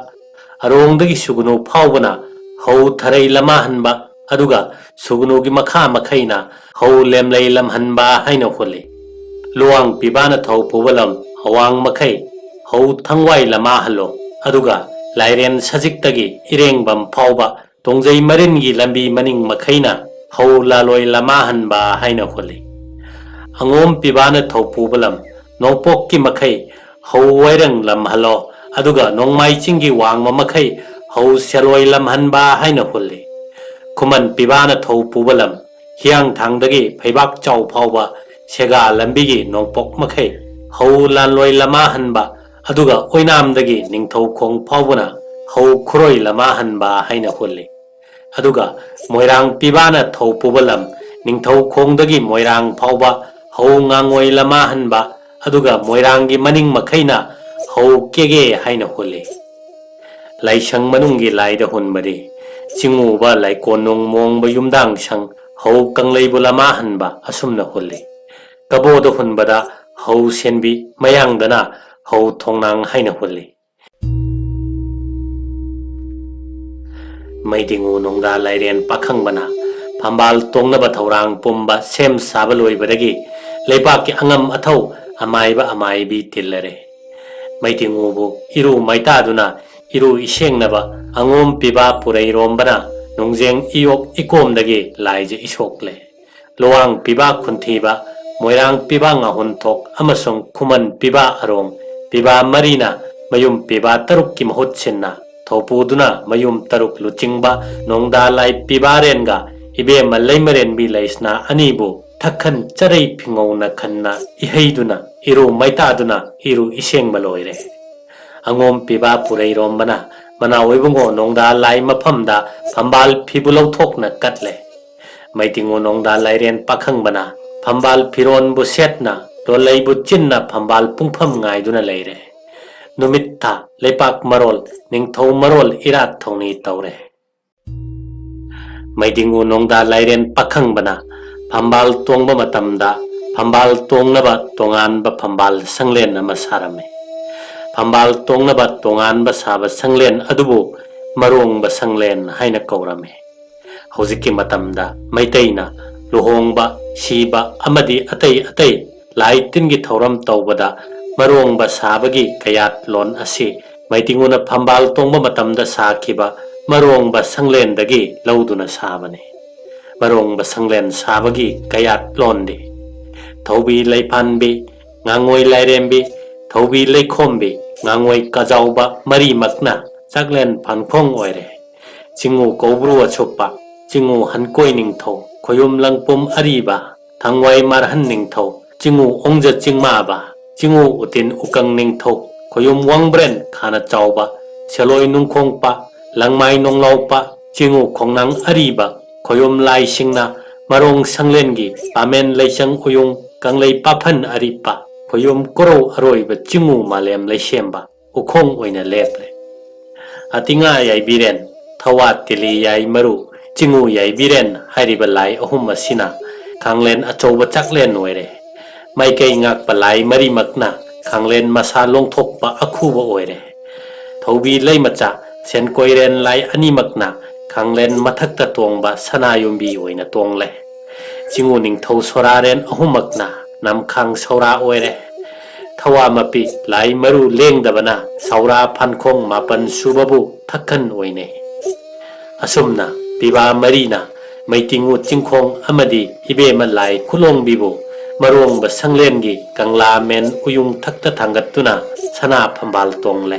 ꯑꯔꯣꯡꯗꯒꯤ ꯁꯨꯒꯅꯨ ꯐꯥꯎꯕꯅ ꯍꯧ ꯊꯔꯩ ꯂꯃꯥꯍꯟꯕ, ꯑꯗꯨꯒ ꯁꯨꯒꯅꯨꯒꯤ ꯃꯈꯥ ꯃꯈꯩꯅ ꯍꯧ ꯂꯦꯝꯂꯩ ꯂꯝꯍꯟꯕ ꯍꯥꯏꯅ ꯍꯨꯜꯂꯤ꯫ ꯂꯨꯋꯥꯡ ꯄꯤꯕꯥꯅ ꯊꯧ ꯄꯨꯕ ꯂꯝ ꯑꯋꯥꯡ ꯃꯈꯩ ꯍꯧ ꯊꯪꯋꯥꯏ ꯂꯃꯥꯍꯜꯂꯣ, ꯑꯗꯨꯒ ꯂꯥꯏꯔꯦꯟ ꯁꯖꯤꯛꯇꯒꯤ ꯏꯔꯦꯡꯕꯝ ꯐꯥꯎꯕ ꯇꯣꯡꯖꯩ ꯃꯔꯤꯟꯒꯤ ꯂꯝꯕꯤ ꯃꯅꯤꯡ ꯃꯈꯩꯅ ꯍꯧ ꯂꯥꯂꯣꯏ ꯂꯃꯥꯍꯟꯕ ꯍꯥꯏꯅ ꯍꯨꯜꯂꯤ꯫ ꯑꯉꯣꯝ ꯄꯤꯕꯥꯅ ꯊꯧ ꯄꯨꯕ ꯂꯝ ꯅꯣꯡꯄꯣꯛꯀꯤ ꯃꯈꯩ ꯍꯧ ꯋꯥꯏꯔꯪ ꯂꯝꯍꯜꯂꯣ, ꯑꯗꯨꯒ ꯅꯣꯡꯃꯥꯏ ꯆꯤꯡꯒꯤ ꯋꯥꯡꯃ ꯃꯈꯩ ꯍꯧ ꯁꯦꯂꯣꯏ ꯂꯝꯍꯟꯕ ꯍꯥꯏꯅ ꯍꯨꯜꯂꯤ꯫ ꯈꯨꯃꯟ ꯄꯤꯕꯥꯅ ꯊꯧ ꯄꯨꯕ ꯂꯝ ꯍꯤꯌꯥꯡꯊꯥꯡꯗꯒꯤ ꯐꯩꯕꯥꯛ ꯆꯥꯎ ꯐꯥꯎꯕ ꯁꯦꯒꯥ ꯂꯝꯕꯤꯒꯤ ꯅꯣꯡꯄꯣꯛ ꯃꯈꯩ ꯍꯧ ꯂꯥꯟꯂꯣꯏ ꯂꯃꯥ ꯍꯟꯕ, ꯑꯗꯨꯒ ꯑꯣꯏꯅꯥꯝꯗꯒꯤ ꯅꯤꯡꯊꯧꯈꯣꯡ ꯐꯥꯎꯕꯅ ꯍꯧ ꯈꯨꯔꯣꯏ ꯂꯃꯥ ꯍꯟꯕ ꯍꯥꯏꯅ ꯍꯨꯜꯂꯤ꯫ ꯑꯗꯨꯒ ꯃꯣꯏꯔꯥꯡ ꯄꯤꯕꯥꯅ ꯊꯧ ꯄꯨꯕ ꯂꯝ ꯅꯤꯡꯊꯧꯈꯣꯡꯗꯒꯤ ꯃꯣꯏꯔꯥꯡ ꯐꯥꯎꯕ ꯍꯧ ꯉꯥꯡꯉꯣꯏ ꯂꯃꯥ ꯍꯟꯕ, ꯑꯗꯨꯒ ꯃꯣꯏꯔꯥꯡꯒꯤ ꯃꯅꯤꯡ ꯃꯈꯩꯅ ꯍꯧ ꯀꯦꯒꯦ ꯍꯥꯏꯅ ꯍꯨꯜꯂꯤ꯫ ꯂꯥꯏꯁꯪ ꯃꯅꯨꯡꯒꯤ ꯂꯥꯏꯗ ꯍꯨꯟꯕꯗꯤ ꯆꯤꯡꯉꯨꯕ ꯂꯥꯏꯀꯣꯟꯅꯨꯡ ꯃꯣꯡꯕ ꯌꯨꯝꯗꯥꯡ ꯁꯪ ꯍꯧ ꯀꯪꯂꯩꯕꯨ ꯂꯃꯥ ꯍꯟꯕ ꯑꯁꯨꯝꯅ ꯍꯨꯜꯂꯤ꯫ ꯀꯕꯣꯗ ꯍꯨꯟꯕꯗ ꯍꯧ ꯁꯦꯟꯕꯤ, ꯃꯌꯥꯡꯗꯅ ꯍꯧ ꯊꯣꯡꯅꯥꯡ ꯍꯥꯏꯅ ꯍꯨꯜꯂꯤ꯫ ꯃꯩꯗꯤꯡꯉꯨ ꯅꯣꯡꯗꯥ ꯂꯥꯏꯔꯦꯟ ꯄꯥꯈꯪꯕꯅ ꯐꯝꯕꯥꯜ ꯇꯣꯡꯅꯕ ꯊꯧꯔꯥꯡ ꯄꯨꯝꯕ ꯁꯦꯝ ꯁꯥꯕ ꯂꯣꯏꯕꯗꯒꯤ ꯂꯩꯕꯥꯛꯀꯤ ꯑꯉꯝ ꯑꯊꯧ ꯑꯃꯥꯏꯕ ꯑꯃꯥꯏꯕꯤ ꯇꯤꯜꯂꯔꯦ꯫ ꯃꯩꯗꯤꯡꯉꯨꯕꯨ ꯏꯔꯨ ꯃꯩꯇꯥꯗꯨꯅ ꯏꯔꯨ ꯏꯁꯦꯡꯅꯕ ꯑꯉꯣꯝ ꯄꯤꯕꯥ ꯄꯨꯔꯩꯔꯣꯝꯕꯅ ꯅꯣꯡꯖꯦꯡ ꯏꯌꯣꯛ ꯏꯀꯣꯝꯗꯒꯤ ꯂꯥꯏꯖ ꯏꯁꯣꯛꯂꯦ꯫ ꯂꯨꯋꯥꯡ ꯄꯤꯕꯥ ꯈꯨꯟꯊꯤꯕ, ꯃꯣꯏꯔꯥꯡ ꯄꯤꯕꯥ ꯉꯥꯍꯨꯟꯊꯣꯛ ꯑꯃꯁꯨꯡ ꯈꯨꯃꯟ ꯄꯤꯕꯥ ꯑꯔꯣꯡ, ꯄꯤꯕꯥ ꯃꯔꯤꯅ ꯃꯌꯨꯝ ꯄꯤꯕꯥ ꯇꯔꯨꯛꯀꯤ ꯃꯍꯨꯠ ꯁꯤꯟꯅ ꯊꯧꯄꯨꯗꯨꯅ ꯃꯌꯨꯝ ꯇꯔꯨꯛ ꯂꯨꯆꯤꯡꯕ ꯅꯣꯡꯗꯥ ꯂꯥꯏ ꯄꯤꯕꯥꯔꯦꯟꯒ ꯏꯕꯦꯝꯃ ꯂꯩꯃꯔꯦꯟꯕꯤ ꯂꯩꯁꯅꯥ ꯑꯅꯤꯕꯨ ꯊꯛꯈꯟ ꯆꯔꯩ ꯐꯤꯉꯧꯅ ꯈꯟꯅ ꯏꯍꯩꯗꯨꯅ ꯏꯔꯨ ꯃꯩꯇꯥꯗꯨꯅ ꯏꯔꯨ ꯏꯁꯦꯡꯕ ꯂꯣꯏꯔꯦ꯫ ꯑꯉꯣꯝ ꯄꯤꯕꯥ ꯄꯨꯔꯩꯔꯣꯝꯕꯅ ꯃꯅꯥꯎ ꯏꯕꯨꯡꯉꯣ ꯅꯣꯡꯗꯥ ꯂꯥꯏ ꯃꯐꯝꯗ ꯐꯝꯕꯥꯜ ꯐꯤꯕꯨ ꯂꯧꯊꯣꯛꯅ ꯀꯠꯂꯦ꯫ ꯃꯩꯇꯤꯡꯉꯨ ꯅꯣꯡꯗꯥ ꯂꯥꯏꯔꯦꯟ ꯄꯥꯈꯪꯕꯅ ꯐꯝꯕꯥꯜ ꯐꯤꯔꯣꯟꯕꯨ ꯁꯦꯠꯅ ꯂꯣꯂꯩꯕꯨ ꯆꯤꯟꯅ ꯐꯝꯕꯥꯜ ꯄꯨꯡꯐꯝ ꯉꯥꯏꯗꯨꯅ ꯂꯩꯔꯦ꯫ ꯅꯨꯃꯤꯠ ꯊꯥ, ꯂꯩꯄꯥꯛ ꯃꯔꯣꯜ, ꯅꯤꯡꯊꯧ ꯃꯔꯣꯜ ꯏꯔꯥꯠ ꯊꯧꯅꯤ ꯇꯧꯔꯦ꯫ ꯃꯩꯗꯤꯡꯉꯨ ꯅꯣꯡꯗꯥ ꯂꯥꯏꯔꯦꯟ ꯄꯥꯈꯪꯕꯅ ꯐꯝꯕꯥꯜ ꯇꯣꯡꯕ ꯃꯇꯝꯗ ꯐꯝꯕꯥꯜ ꯇꯣꯡꯅꯕ ꯇꯣꯉꯥꯟꯕ ꯐꯝꯕꯥꯜ ꯁꯪꯂꯦꯟ ꯑꯃ ꯁꯥꯔꯝꯃꯤ꯫ ꯐꯝꯕꯥꯜ ꯇꯣꯡꯅꯕ ꯇꯣꯉꯥꯟꯕ ꯁꯥꯕ ꯁꯪꯂꯦꯟ ꯑꯗꯨꯕꯨ ꯃꯔꯣꯡꯕ ꯁꯪꯂꯦꯟ ꯍꯥꯏꯅ ꯀꯧꯔꯝꯃꯤ꯫ ꯍꯧꯖꯤꯛꯀꯤ ꯃꯇꯝꯗ ꯃꯩꯇꯩꯅ ꯂꯨꯍꯣꯡꯕ, ꯁꯤꯕ ꯑꯃꯗꯤ ꯑꯇꯩ ꯑꯇꯩ ꯂꯥꯏ ꯇꯤꯟꯒꯤ ꯊꯧꯔꯝ ꯇꯧꯕꯗ ꯃꯔꯣꯡꯕ ꯁꯥꯕꯒꯤ ꯀꯌꯥꯠꯂꯣꯟ ꯑꯁꯤ ꯃꯩꯇꯤꯡꯉꯨꯅ ꯐꯝꯕꯥꯜ ꯇꯣꯡꯕ ꯃꯇꯝꯗ ꯁꯥꯈꯤꯕ ꯃꯔꯣꯡꯕ ꯁꯪꯂꯦꯟꯗꯒꯤ ꯂꯧꯗꯨꯅ ꯁꯥꯕꯅꯤ꯫ ꯃꯔꯣꯡꯕ ꯁꯪꯂꯦꯟ ꯁꯥꯕꯒꯤ ꯀꯌꯥꯠꯂꯣꯟꯗꯤ ꯊꯧꯕꯤ ꯂꯩꯐꯥꯟꯕꯤ, ꯉꯥꯉꯣꯏ ꯂꯥꯏꯔꯦꯝꯕꯤ, ꯊꯧꯕꯤ ꯂꯩꯈꯣꯝꯕꯤ, ꯉꯥꯉꯣꯏ ꯀꯥꯖꯥꯎꯕ ꯃꯔꯤꯃꯛꯅ ꯆꯥꯛꯂꯦꯟ ꯐꯥꯟꯈꯣꯡ ꯑꯣꯏꯔꯦ꯫ ꯆꯤꯡꯉꯨ ꯀꯧꯕ꯭ꯔꯨ ꯑꯁꯨꯞꯄ, ꯆꯤꯡꯉꯨ ꯍꯟꯀꯣꯏ ꯅꯤꯡꯊꯧ, ꯈꯣꯌꯨꯝ ꯂꯪꯄꯨꯝ ꯑꯔꯤꯕ, ꯊꯥꯡꯋꯥꯏ ꯃꯥꯔꯍꯟ ꯅꯤꯡꯊꯧ, ꯆꯤꯡꯉꯨ ꯑꯣꯡꯖ ꯆꯤꯡꯃꯥꯕ, ꯆꯤꯡꯉꯨ ꯎꯇꯤꯟ ꯎꯀꯪ ꯅꯤꯡꯊꯧ, ꯈꯣꯌꯨꯝ ꯋꯥꯡꯕ꯭ꯔꯦꯟ ꯈꯥꯅ ꯆꯥꯎꯕ, ꯁꯦꯂꯣꯏ ꯅꯨꯡꯈꯣꯡꯄ, ꯂꯪꯃꯥꯏ ꯅꯣꯡꯂꯥꯎꯄ, ꯆꯤꯡꯉꯨ ꯈꯣꯡꯅꯥꯡ ꯑꯔꯤꯕ, ꯈꯣꯌꯨꯝ ꯂꯥꯏꯁꯤꯡꯅ ꯃꯔꯣꯡ ꯁꯪꯂꯦꯟꯒꯤ ꯄꯥꯃꯦꯟ ꯂꯩꯆꯪ ꯎꯌꯨꯡ ꯀꯪꯂꯩ ꯄꯥꯐꯟ ꯑꯔꯤꯞꯄ, ꯈꯣꯌꯨꯝ ꯀꯣꯔꯧ ꯑꯔꯣꯏꯕ ꯆꯤꯡꯉꯨ ꯃꯥꯂꯦꯝ ꯂꯩꯁꯦꯝꯕ ꯎꯈꯣꯡ ꯑꯣꯏꯅ ꯂꯦꯞꯂꯦ꯫ ꯑꯇꯤꯉꯥ ꯌꯥꯏꯕꯤꯔꯦꯟ, ꯊꯋꯥ ꯇꯤꯂꯤ ꯌꯥꯏ ꯃꯔꯨ, ꯆꯤꯡꯉꯨ ꯌꯥꯏꯕꯤꯔꯦꯟ ꯍꯥꯏꯔꯤꯕ ꯂꯥꯏ ꯑꯍꯨꯝ ꯑꯁꯤꯅ ꯈꯥꯡꯂꯦꯟ ꯑꯆꯧꯕ ꯆꯥꯛꯂꯦꯟ ꯑꯣꯏꯔꯦ꯫ ꯃꯥꯏꯀꯩ ꯉꯥꯛꯄ ꯂꯥꯏ ꯃꯔꯤꯃꯛꯅ ꯈꯥꯡꯂꯦꯟ ꯃꯁꯥ ꯂꯣꯡꯊꯣꯛꯄ ꯑꯈꯨꯕ ꯑꯣꯏꯔꯦ꯫ ꯊꯧꯕꯤ ꯂꯩꯃꯆꯥ, ꯁꯦꯟꯀꯣꯏꯔꯦꯟ ꯂꯥꯏ ꯑꯅꯤꯃꯛꯅ ꯈꯥꯡꯂꯦꯟ ꯃꯊꯛꯇ ꯇꯣꯡꯕ ꯁꯅꯥ ꯌꯨꯝꯕꯤ ꯑꯣꯏꯅ ꯇꯣꯡꯂꯦ꯫ ꯆꯤꯡꯉꯨ ꯅꯤꯡꯊꯧ ꯁꯣꯔꯥꯔꯦꯟ ꯑꯍꯨꯝꯃꯛꯅ ꯅꯝꯈꯥꯡ ꯁꯧꯔꯥ ꯑꯣꯏꯔꯦ꯫ ꯊꯋꯥ ꯃꯄꯤ ꯂꯥꯏ ꯃꯔꯨ ꯂꯦꯡꯗꯕꯅ ꯁꯧꯔꯥ ꯐꯥꯟꯈꯣꯡ ꯃꯥꯄꯟ ꯁꯨꯕꯕꯨ ꯊꯛꯈꯟ ꯑꯣꯏꯅꯩ꯫ ꯑꯁꯨꯝꯅ ꯄꯤꯕꯥ ꯃꯔꯤꯅ ꯃꯩꯇꯤꯡꯉꯨ ꯆꯤꯡꯈꯣꯡ ꯑꯃꯗꯤ ꯏꯕꯦꯝꯃ ꯂꯥꯏ ꯈꯨꯂꯣꯡꯕꯤꯕꯨ ꯃꯔꯣꯡꯕ ꯁꯪꯂꯦꯟꯒꯤ ꯀꯪꯂꯥ ꯃꯦꯟ ꯎꯌꯨꯡ ꯊꯛꯇ ꯊꯥꯡꯒꯠꯇꯨꯅ ꯁꯅꯥ ꯐꯝꯕꯥꯜ ꯇꯣꯡꯂꯦ꯫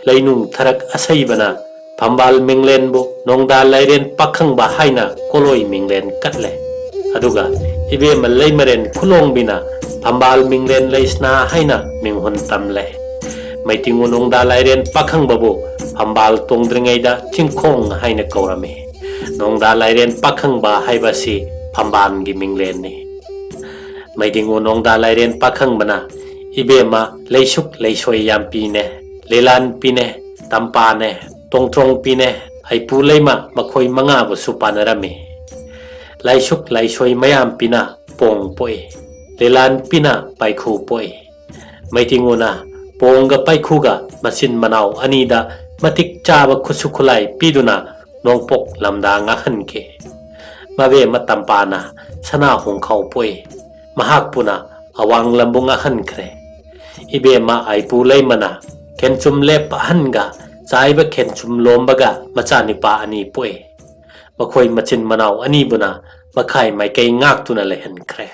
ꯂꯩꯅꯨꯡ ꯊꯔꯛ ꯑꯁꯩꯕꯅ ꯐꯝꯕꯥꯜ ꯃꯤꯡꯂꯦꯟꯕꯨ ꯅꯣꯡꯗꯥ ꯂꯥꯏꯔꯦꯟ ꯄꯥꯈꯪꯕ ꯍꯥꯏꯅ ꯀꯣꯂꯣꯏ ꯃꯤꯡꯂꯦꯟ ꯀꯠꯂꯦ꯫ ꯑꯗꯨꯒ ꯏꯕꯦꯝꯃ ꯂꯩꯃꯔꯦꯟ ꯈꯨꯂꯣꯡꯕꯤꯅ ꯐꯝꯕꯥꯜ ꯃꯤꯡꯂꯦꯟ ꯂꯩꯁꯅꯥ ꯍꯥꯏꯅ ꯃꯤꯡꯍꯨꯟ ꯇꯝꯂꯦ꯫ ꯃꯩꯇꯤꯡꯉꯨ ꯅꯣꯡꯗꯥ ꯂꯥꯏꯔꯦꯟ ꯄꯥꯈꯪꯕꯕꯨ ꯐꯝꯕꯥꯜ ꯇꯣꯡꯗ꯭ꯔꯤꯉꯩꯗ ꯆꯤꯡꯈꯣꯡ ꯍꯥꯏꯅ ꯀꯧꯔꯝꯃꯤ꯫ ꯅꯣꯡꯗꯥ ꯂꯥꯏꯔꯦꯟ ꯄꯥꯈꯪꯕ ꯍꯥꯏꯕꯁꯤ ꯐꯝꯕꯥꯜꯒꯤ ꯃꯤꯡꯂꯦꯟꯅꯤ꯫ ꯃꯩꯗꯤꯡꯉꯨ ꯅꯣꯡꯗꯥ ꯂꯥꯏꯔꯦꯟ ꯄꯥꯈꯪꯕꯅ ꯏꯕꯦꯝꯃ ꯂꯩꯁꯨꯛ ꯂꯩꯁꯣꯏ ꯌꯥꯝꯄꯤꯅꯦ, ꯂꯤꯂꯥꯟꯄꯤꯅꯦ, ꯇꯝꯄꯥꯅꯦ, ꯇꯣꯡꯇ꯭ꯔꯣꯡꯄꯤꯅꯦ, ꯑꯩꯄꯨ ꯂꯩꯃ ꯃꯈꯣꯏ ꯃꯉꯥꯕꯨꯁꯨ ꯄꯥꯟꯅꯔꯝꯃꯤ꯫ ꯂꯥꯏꯁꯨꯛ ꯂꯥꯏꯁꯣꯏ ꯃꯌꯥꯝꯄꯤꯅ ꯄꯣꯡ ꯄꯣꯛꯏ, ꯂꯤꯂꯥꯟꯄꯤꯅ ꯄꯥꯏꯈꯨ ꯄꯣꯛꯏ꯫ ꯃꯩꯇꯤꯡꯉꯨꯅ ꯄꯣꯡꯒ ꯄꯥꯏꯈꯨꯒ ꯃꯆꯤꯟ ꯃꯅꯥꯎ ꯑꯅꯤꯗ ꯃꯇꯤꯛ ꯆꯥꯕ ꯈꯨꯠꯁꯨ ꯈꯨꯠꯂꯥꯏ ꯄꯤꯗꯨꯅ ꯅꯣꯡꯄꯣꯛ ꯂꯝꯗ ꯉꯥꯛꯍꯟꯈꯤ꯫ ꯃꯕꯦꯝꯃ ꯇꯝꯄꯥꯅ ꯁꯅꯥ ꯍꯣꯡꯈꯥꯎ ꯄꯣꯛꯏ꯫ ꯃꯍꯥꯛꯄꯨꯅ ꯑꯋꯥꯡ ꯂꯝꯕꯨ ꯉꯥꯛꯍꯟꯈ꯭ꯔꯦ꯫ ꯏꯕꯦꯝꯃ ꯑꯥꯏꯄꯨ ꯂꯩꯃꯅ ꯈꯦꯟꯆꯨꯝ ꯂꯦꯞꯄ ꯑꯍꯟꯒ ꯆꯥꯏꯕ ꯈꯦꯟꯆꯨꯝ ꯂꯣꯝꯕꯒ ꯃꯆꯥꯅꯤꯄꯥ ꯑꯅꯤ ꯄꯣꯛꯏ꯫ ꯃꯈꯣꯏ ꯃꯆꯤꯟ ꯃꯅꯥꯎ ꯑꯅꯤꯕꯨꯅ ꯃꯈꯥꯏ ꯃꯥꯏꯀꯩ ꯉꯥꯛꯇꯨꯅ ꯂꯩꯍꯟꯈ꯭ꯔꯦ꯫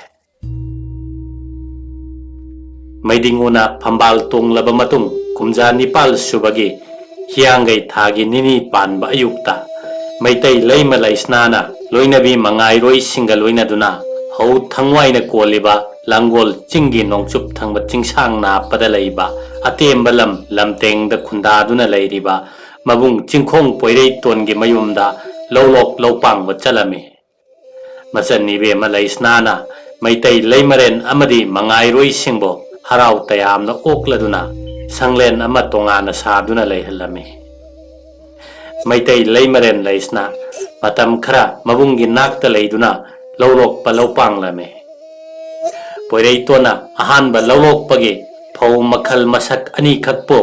ꯃꯩꯗꯤꯡꯉꯨꯅ ꯐꯝꯕꯥꯜ ꯇꯣꯡꯂꯕ ꯃꯇꯨꯡ ꯀꯨꯝꯖꯥ ꯅꯤꯄꯥꯜ ꯁꯨꯕꯒꯤ ꯍꯤꯌꯥꯡꯒꯩ ꯊꯥꯒꯤ ꯅꯤꯅꯤ ꯄꯥꯟꯕ ꯑꯌꯨꯛꯇ ꯃꯩꯇꯩ ꯂꯩꯃ ꯂꯩꯁꯅꯥꯅ ꯂꯣꯏꯅꯕꯤ ꯃꯉꯥꯏꯔꯣꯏꯁꯤꯡꯒ ꯂꯣꯏꯅꯗꯨꯅ ꯐꯧ ꯊꯪꯋꯥꯏꯅ ꯀꯣꯜꯂꯤꯕ ꯂꯥꯡꯒꯣꯜ ꯆꯤꯡꯒꯤ ꯅꯣꯡꯆꯨꯞ ꯊꯪꯕ ꯆꯤꯡꯁꯥꯡ ꯅꯥꯞꯄꯗ ꯂꯩꯕ ꯑꯇꯦꯝꯕ ꯂꯝ ꯂꯝꯇꯦꯡꯗ ꯈꯨꯟꯗꯥꯗꯨꯅ ꯂꯩꯔꯤꯕ ꯃꯕꯨꯡ ꯆꯤꯡꯈꯣꯡ ꯄꯣꯏꯔꯩꯇꯣꯟꯒꯤ ꯃꯌꯨꯝꯗ ꯂꯧꯂꯣꯛ ꯂꯧꯄꯥꯡꯕ ꯆꯠꯂꯝꯃꯤ꯫ ꯃꯆꯟ ꯏꯕꯦꯝꯃ ꯂꯩꯁꯅꯥꯅ ꯃꯩꯇꯩ ꯂꯩꯃꯔꯦꯟ ꯑꯃꯗꯤ ꯃꯉꯥꯏꯔꯣꯏꯁꯤꯡꯕꯨ ꯍꯔꯥꯎ ꯇꯌꯥꯝꯅ ꯑꯣꯛꯂꯗꯨꯅ ꯁꯪꯂꯦꯟ ꯑꯃ ꯇꯣꯉꯥꯟꯅ ꯁꯥꯗꯨꯅ ꯂꯩꯍꯜꯂꯝꯃꯤ꯫ ꯃꯩꯇꯩ ꯂꯩꯃꯔꯦꯟ ꯂꯩꯁꯅꯥ ꯃꯇꯝ ꯈꯔ ꯃꯕꯨꯡꯒꯤ ꯅꯥꯛꯇ ꯂꯩꯗꯨꯅ ꯂꯧꯂꯣꯛꯄ ꯂꯧꯄꯥꯡꯂꯝꯃꯤ꯫ ꯄꯣꯏꯔꯩꯇꯣꯟꯅ ꯑꯍꯥꯟꯕ ꯂꯧꯂꯣꯛꯄꯒꯤ ꯐꯧ ꯃꯈꯜ ꯃꯁꯛ ꯑꯅꯤꯈꯛꯄꯨ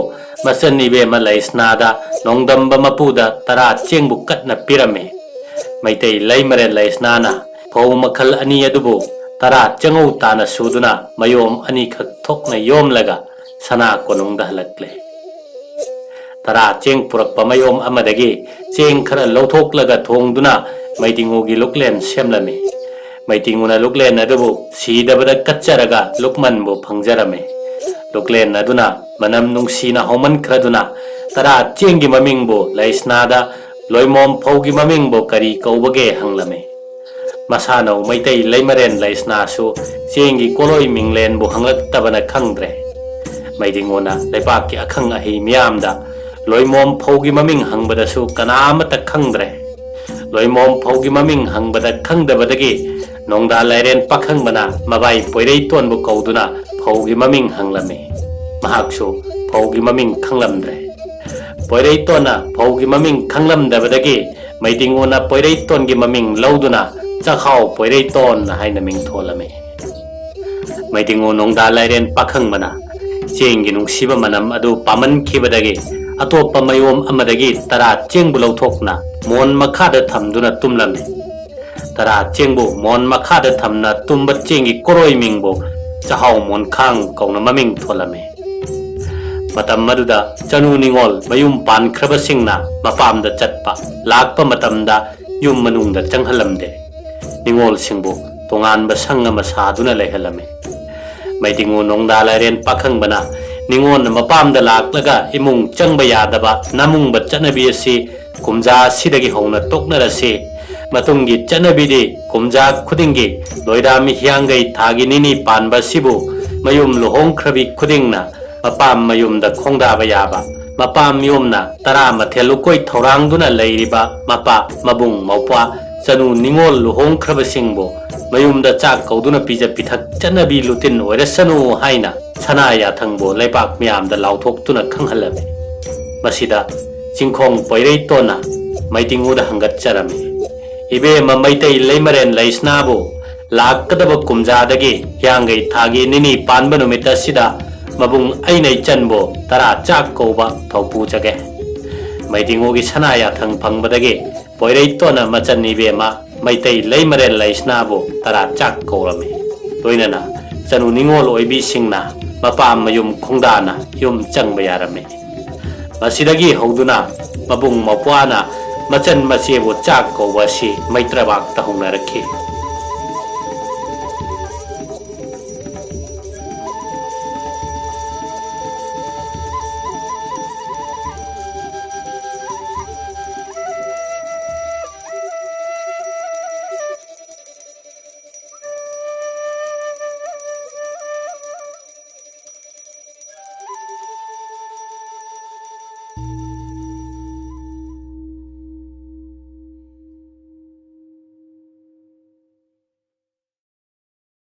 ꯃꯆꯟ ꯏꯕꯦꯝꯃ ꯂꯩꯁꯅꯥꯗ ꯅꯣꯡꯗꯝꯕ ꯃꯄꯨꯗ ꯇꯔꯥ ꯆꯦꯡꯕꯨ ꯀꯠꯅ ꯄꯤꯔꯝꯃꯤ꯫ ꯃꯩꯇꯩ ꯂꯩꯃꯔꯦꯟ ꯂꯩꯁꯅꯥꯅ ꯐꯧ ꯃꯈꯜ ꯑꯅꯤ ꯑꯗꯨꯕꯨ ꯇꯔꯥ ꯆꯦꯡꯉꯧ ꯇꯥꯅ ꯁꯨꯗꯨꯅ ꯃꯌꯣꯝ ꯑꯅꯤꯈꯛ ꯊꯣꯛꯅ ꯌꯣꯝꯂꯒ ꯁꯅꯥ ꯀꯣꯅꯨꯡꯗ ꯍꯜꯂꯛꯂꯦ꯫ ꯇꯔꯥ ꯆꯦꯡ ꯄꯨꯔꯛꯄ ꯃꯌꯣꯝ ꯑꯃꯗꯒꯤ ꯆꯦꯡ ꯈꯔ ꯂꯧꯊꯣꯛꯂꯒ ꯊꯣꯡꯗꯨꯅ ꯃꯩꯗꯤꯡꯉꯨꯒꯤ ꯂꯨꯛꯂꯦꯟ ꯁꯦꯝꯂꯝꯃꯤ꯫ ꯃꯩꯗꯤꯡꯉꯨꯅ ꯂꯨꯛꯂꯦꯟ ꯑꯗꯨꯕꯨ ꯁꯤꯗꯕꯗ ꯀꯠꯆꯔꯒ ꯂꯨꯛꯃꯟꯕꯨ ꯐꯪꯖꯔꯝꯃꯤ꯫ ꯂꯨꯛꯂꯦꯟ ꯑꯗꯨꯅ ꯃꯅꯝ ꯅꯨꯡꯁꯤꯅ ꯍꯧꯃꯟꯈ꯭ꯔꯗꯨꯅ ꯇꯔꯥ ꯆꯦꯡꯒꯤ ꯃꯃꯤꯡꯕꯨ ꯂꯩꯁꯅꯥꯗ ꯂꯣꯏꯃꯣꯝ ꯐꯧꯒꯤ ꯃꯃꯤꯡꯕꯨ ꯀꯔꯤ ꯀꯧꯕꯒꯦ ꯍꯪꯂꯝꯃꯤ꯫ ꯃꯁꯥꯅꯧ ꯃꯩꯇꯩ ꯂꯩꯃꯔꯦꯟ ꯂꯩꯁꯅꯥꯁꯨ ꯆꯦꯡꯒꯤ ꯀꯣꯂꯣꯏ ꯃꯤꯡꯂꯦꯟꯕꯨ ꯍꯪꯂꯛꯇꯕꯅ ꯈꯪꯗ꯭ꯔꯦ꯫ ꯃꯩꯗꯤꯡꯉꯨꯅ ꯂꯩꯕꯥꯛꯀꯤ ꯑꯈꯪ ꯑꯍꯩ ꯃꯤꯌꯥꯝꯗ ꯂꯣꯏꯃꯣꯝ ꯐꯧꯒꯤ ꯃꯃꯤꯡ ꯍꯪꯕꯗꯁꯨ ꯀꯅꯥ ꯑꯃꯠꯇ ꯈꯪꯗ꯭ꯔꯦ꯫ ꯂꯣꯏꯃꯣꯝ ꯐꯧꯒꯤ ꯃꯃꯤꯡ ꯍꯪꯕꯗ ꯈꯪꯗꯕꯗꯒꯤ ꯅꯣꯡꯗꯥ ꯂꯥꯏꯔꯦꯟ ꯄꯥꯈꯪꯕꯅ ꯃꯕꯥꯏ ꯄꯣꯏꯔꯩꯇꯣꯟꯕꯨ ꯀꯧꯗꯨꯅ ꯐꯧꯒꯤ ꯃꯃꯤꯡ ꯍꯪꯂꯝꯃꯤ꯫ ꯃꯍꯥꯛꯁꯨ ꯐꯧꯒꯤ ꯃꯃꯤꯡ ꯈꯪꯂꯝꯗ꯭ꯔꯦ꯫ ꯄꯣꯏꯔꯩꯇꯣꯟꯅ ꯐꯧꯒꯤ ꯃꯃꯤꯡ ꯈꯪꯂꯝꯗꯕꯗꯒꯤ ꯃꯩꯗꯤꯡꯉꯨꯅ ꯄꯣꯏꯔꯩꯇꯣꯟꯒꯤ ꯃꯃꯤꯡ ꯂꯧꯗꯨꯅ ꯆꯥꯛꯍꯥꯎ ꯄꯣꯏꯔꯩꯇꯣꯟ ꯍꯥꯏꯅ ꯃꯤꯡ ꯊꯣꯜꯂꯝꯃꯤ꯫ ꯃꯩꯗꯤꯡꯉꯨ ꯅꯣꯡꯗꯥ ꯂꯥꯏꯔꯦꯟ ꯄꯥꯈꯪꯕꯅ ꯆꯦꯡꯒꯤ ꯅꯨꯡꯁꯤꯕ ꯃꯅꯝ ꯑꯗꯨ ꯄꯥꯝꯃꯟꯈꯤꯕꯗꯒꯤ ꯑꯇꯣꯞꯄ ꯃꯌꯣꯝ ꯑꯃꯗꯒꯤ ꯇꯔꯥ ꯆꯦꯡꯕꯨ ꯂꯧꯊꯣꯛꯅ ꯃꯣꯟ ꯃꯈꯥꯗ ꯊꯝꯗꯨꯅ ꯇꯨꯝꯂꯝꯃꯤ꯫ ꯇꯔꯥ ꯆꯦꯡꯕꯨ ꯃꯣꯟ ꯃꯈꯥꯗ ꯊꯝꯅ ꯇꯨꯝꯕ ꯆꯦꯡꯒꯤ ꯀꯣꯔꯣꯏ ꯃꯤꯡꯕꯨ ꯆꯥꯛꯍꯥꯎ ꯃꯣꯟꯈꯥꯡ ꯀꯧꯅ ꯃꯃꯤꯡ ꯊꯣꯜꯂꯝꯃꯤ꯫ ꯃꯇꯝ ꯑꯗꯨꯗ ꯆꯅꯨ ꯅꯤꯉꯣꯜ ꯃꯌꯨꯝ ꯄꯥꯟꯈ꯭ꯔꯕꯁꯤꯡꯅ ꯃꯄꯥꯝꯗ ꯆꯠꯄ ꯂꯥꯛꯄ ꯃꯇꯝꯗ ꯌꯨꯝ ꯃꯅꯨꯡꯗ ꯆꯪꯍꯜꯂꯝꯗꯦ꯫ ꯅꯤꯉꯣꯜꯁꯤꯡꯕꯨ ꯇꯣꯉꯥꯟꯕ ꯁꯪ ꯑꯃ ꯁꯥꯗꯨꯅ ꯂꯩꯍꯜꯂꯝꯃꯤ꯫ ꯃꯩꯗꯤꯡꯉꯨ ꯅꯣꯡꯗꯥ ꯂꯥꯏꯔꯦꯟ ꯄꯥꯈꯪꯕꯅ ꯅꯤꯉꯣꯜꯅ ꯃꯄꯥꯝꯗ ꯂꯥꯛꯂꯒ ꯏꯃꯨꯡ ꯆꯪꯕ ꯌꯥꯗꯕ ꯅꯥꯃꯨꯡꯕ ꯆꯠꯅꯕꯤ ꯑꯁꯤ ꯀꯨꯝꯖꯥ ꯑꯁꯤꯗꯒꯤ ꯍꯧꯅ ꯇꯣꯛꯅꯔꯁꯤ꯫ ꯃꯇꯨꯡꯒꯤ ꯆꯠꯅꯕꯤꯗꯤ ꯀꯨꯝꯖꯥ ꯈꯨꯗꯤꯡꯒꯤ ꯂꯣꯏꯔꯥꯝ ꯍꯤꯌꯥꯡꯒꯩ ꯊꯥꯒꯤ ꯅꯤꯅꯤ ꯄꯥꯟꯕ ꯑꯁꯤꯕꯨ ꯃꯌꯨꯝ ꯂꯨꯍꯣꯡꯈ꯭ꯔꯕꯤ ꯈꯨꯗꯤꯡꯅ ꯃꯄꯥꯝ ꯃꯌꯨꯝꯗ ꯈꯣꯡꯗꯥꯕ ꯌꯥꯕ, ꯃꯄꯥꯝ ꯃꯤꯌꯣꯝꯅ ꯇꯔꯥ ꯃꯊꯦꯜ ꯂꯨꯀꯣꯏ ꯊꯧꯔꯥꯡꯗꯨꯅ ꯂꯩꯔꯤꯕ ꯃꯄꯥ, ꯃꯕꯨꯡ, ꯃꯧꯄ꯭ꯋꯥ, ꯆꯅꯨ ꯅꯤꯉꯣꯜ ꯂꯨꯍꯣꯡꯈ꯭ꯔꯕꯁꯤꯡꯕꯨ ꯃꯌꯨꯝꯗ ꯆꯥꯛ ꯀꯧꯗꯨꯅ ꯄꯤꯖ ꯄꯤꯊꯛ ꯆꯠꯅꯕꯤ ꯂꯨꯇꯤꯟ ꯑꯣꯏꯔꯁꯅꯨ ꯍꯥꯏꯅ ꯁꯅꯥ ꯌꯥꯊꯪꯕꯨ ꯂꯩꯕꯥꯛ ꯃꯤꯌꯥꯝꯗ ꯂꯥꯎꯊꯣꯛꯇꯨꯅ ꯈꯪꯍꯜꯂꯝꯃꯤ꯫ ꯃꯁꯤꯗ ꯆꯤꯡꯈꯣꯡ ꯄꯣꯏꯔꯩꯇꯣꯟꯅ ꯃꯩꯇꯤꯡꯉꯨꯗ ꯍꯪꯒꯠꯆꯔꯝꯃꯤ꯫ "ꯏꯕꯦꯝꯃ ꯃꯩꯇꯩ ꯂꯩꯃꯔꯦꯟ ꯂꯩꯁꯅꯥꯕꯨ ꯂꯥꯛꯀꯗꯕ ꯀꯨꯝꯖꯥꯗꯒꯤ ꯍꯤꯌꯥꯡꯒꯩ ꯊꯥꯒꯤ ꯅꯤꯅꯤ ꯄꯥꯟꯕ ꯅꯨꯃꯤꯠ ꯑꯁꯤꯗ ꯃꯕꯨꯡ ꯑꯩꯅ ꯏꯆꯟꯕꯨ ꯇꯔꯥ ꯆꯥꯛ ꯀꯧꯕ ꯊꯧꯄꯨꯖꯒꯦ꯫" ꯃꯩꯇꯤꯡꯉꯨꯒꯤ ꯁꯅꯥ ꯌꯥꯊꯪ ꯐꯪꯕꯗꯒꯤ ꯄꯣꯏꯔꯩꯇꯣꯟꯅ ꯃꯆꯟ ꯏꯕꯦꯝꯃ ꯃꯩꯇꯩ ꯂꯩꯃꯔꯦꯜ ꯂꯩꯁꯅꯥꯕꯨ ꯇꯔꯥ ꯆꯥꯛ ꯀꯧꯔꯝꯃꯤ꯫ ꯂꯣꯏꯅꯅ ꯆꯅꯨ ꯅꯤꯉꯣꯜ ꯑꯣꯏꯕꯤꯁꯤꯡꯅ ꯃꯄꯥꯝ ꯃꯌꯨꯝ ꯈꯣꯡꯗꯥꯅ ꯌꯨꯝ ꯆꯪꯕ ꯌꯥꯔꯝꯃꯤ꯫ ꯃꯁꯤꯗꯒꯤ ꯍꯧꯗꯨꯅ ꯃꯕꯨꯡ ꯃꯧꯄ꯭ꯋꯥꯅ ꯃꯆꯟ ꯃꯆꯦꯕꯨ ꯆꯥꯛ ꯀꯧꯕ ꯑꯁꯤ ꯃꯩꯇ꯭ꯔꯕꯥꯛꯇ ꯍꯧꯅꯔꯛꯈꯤ꯫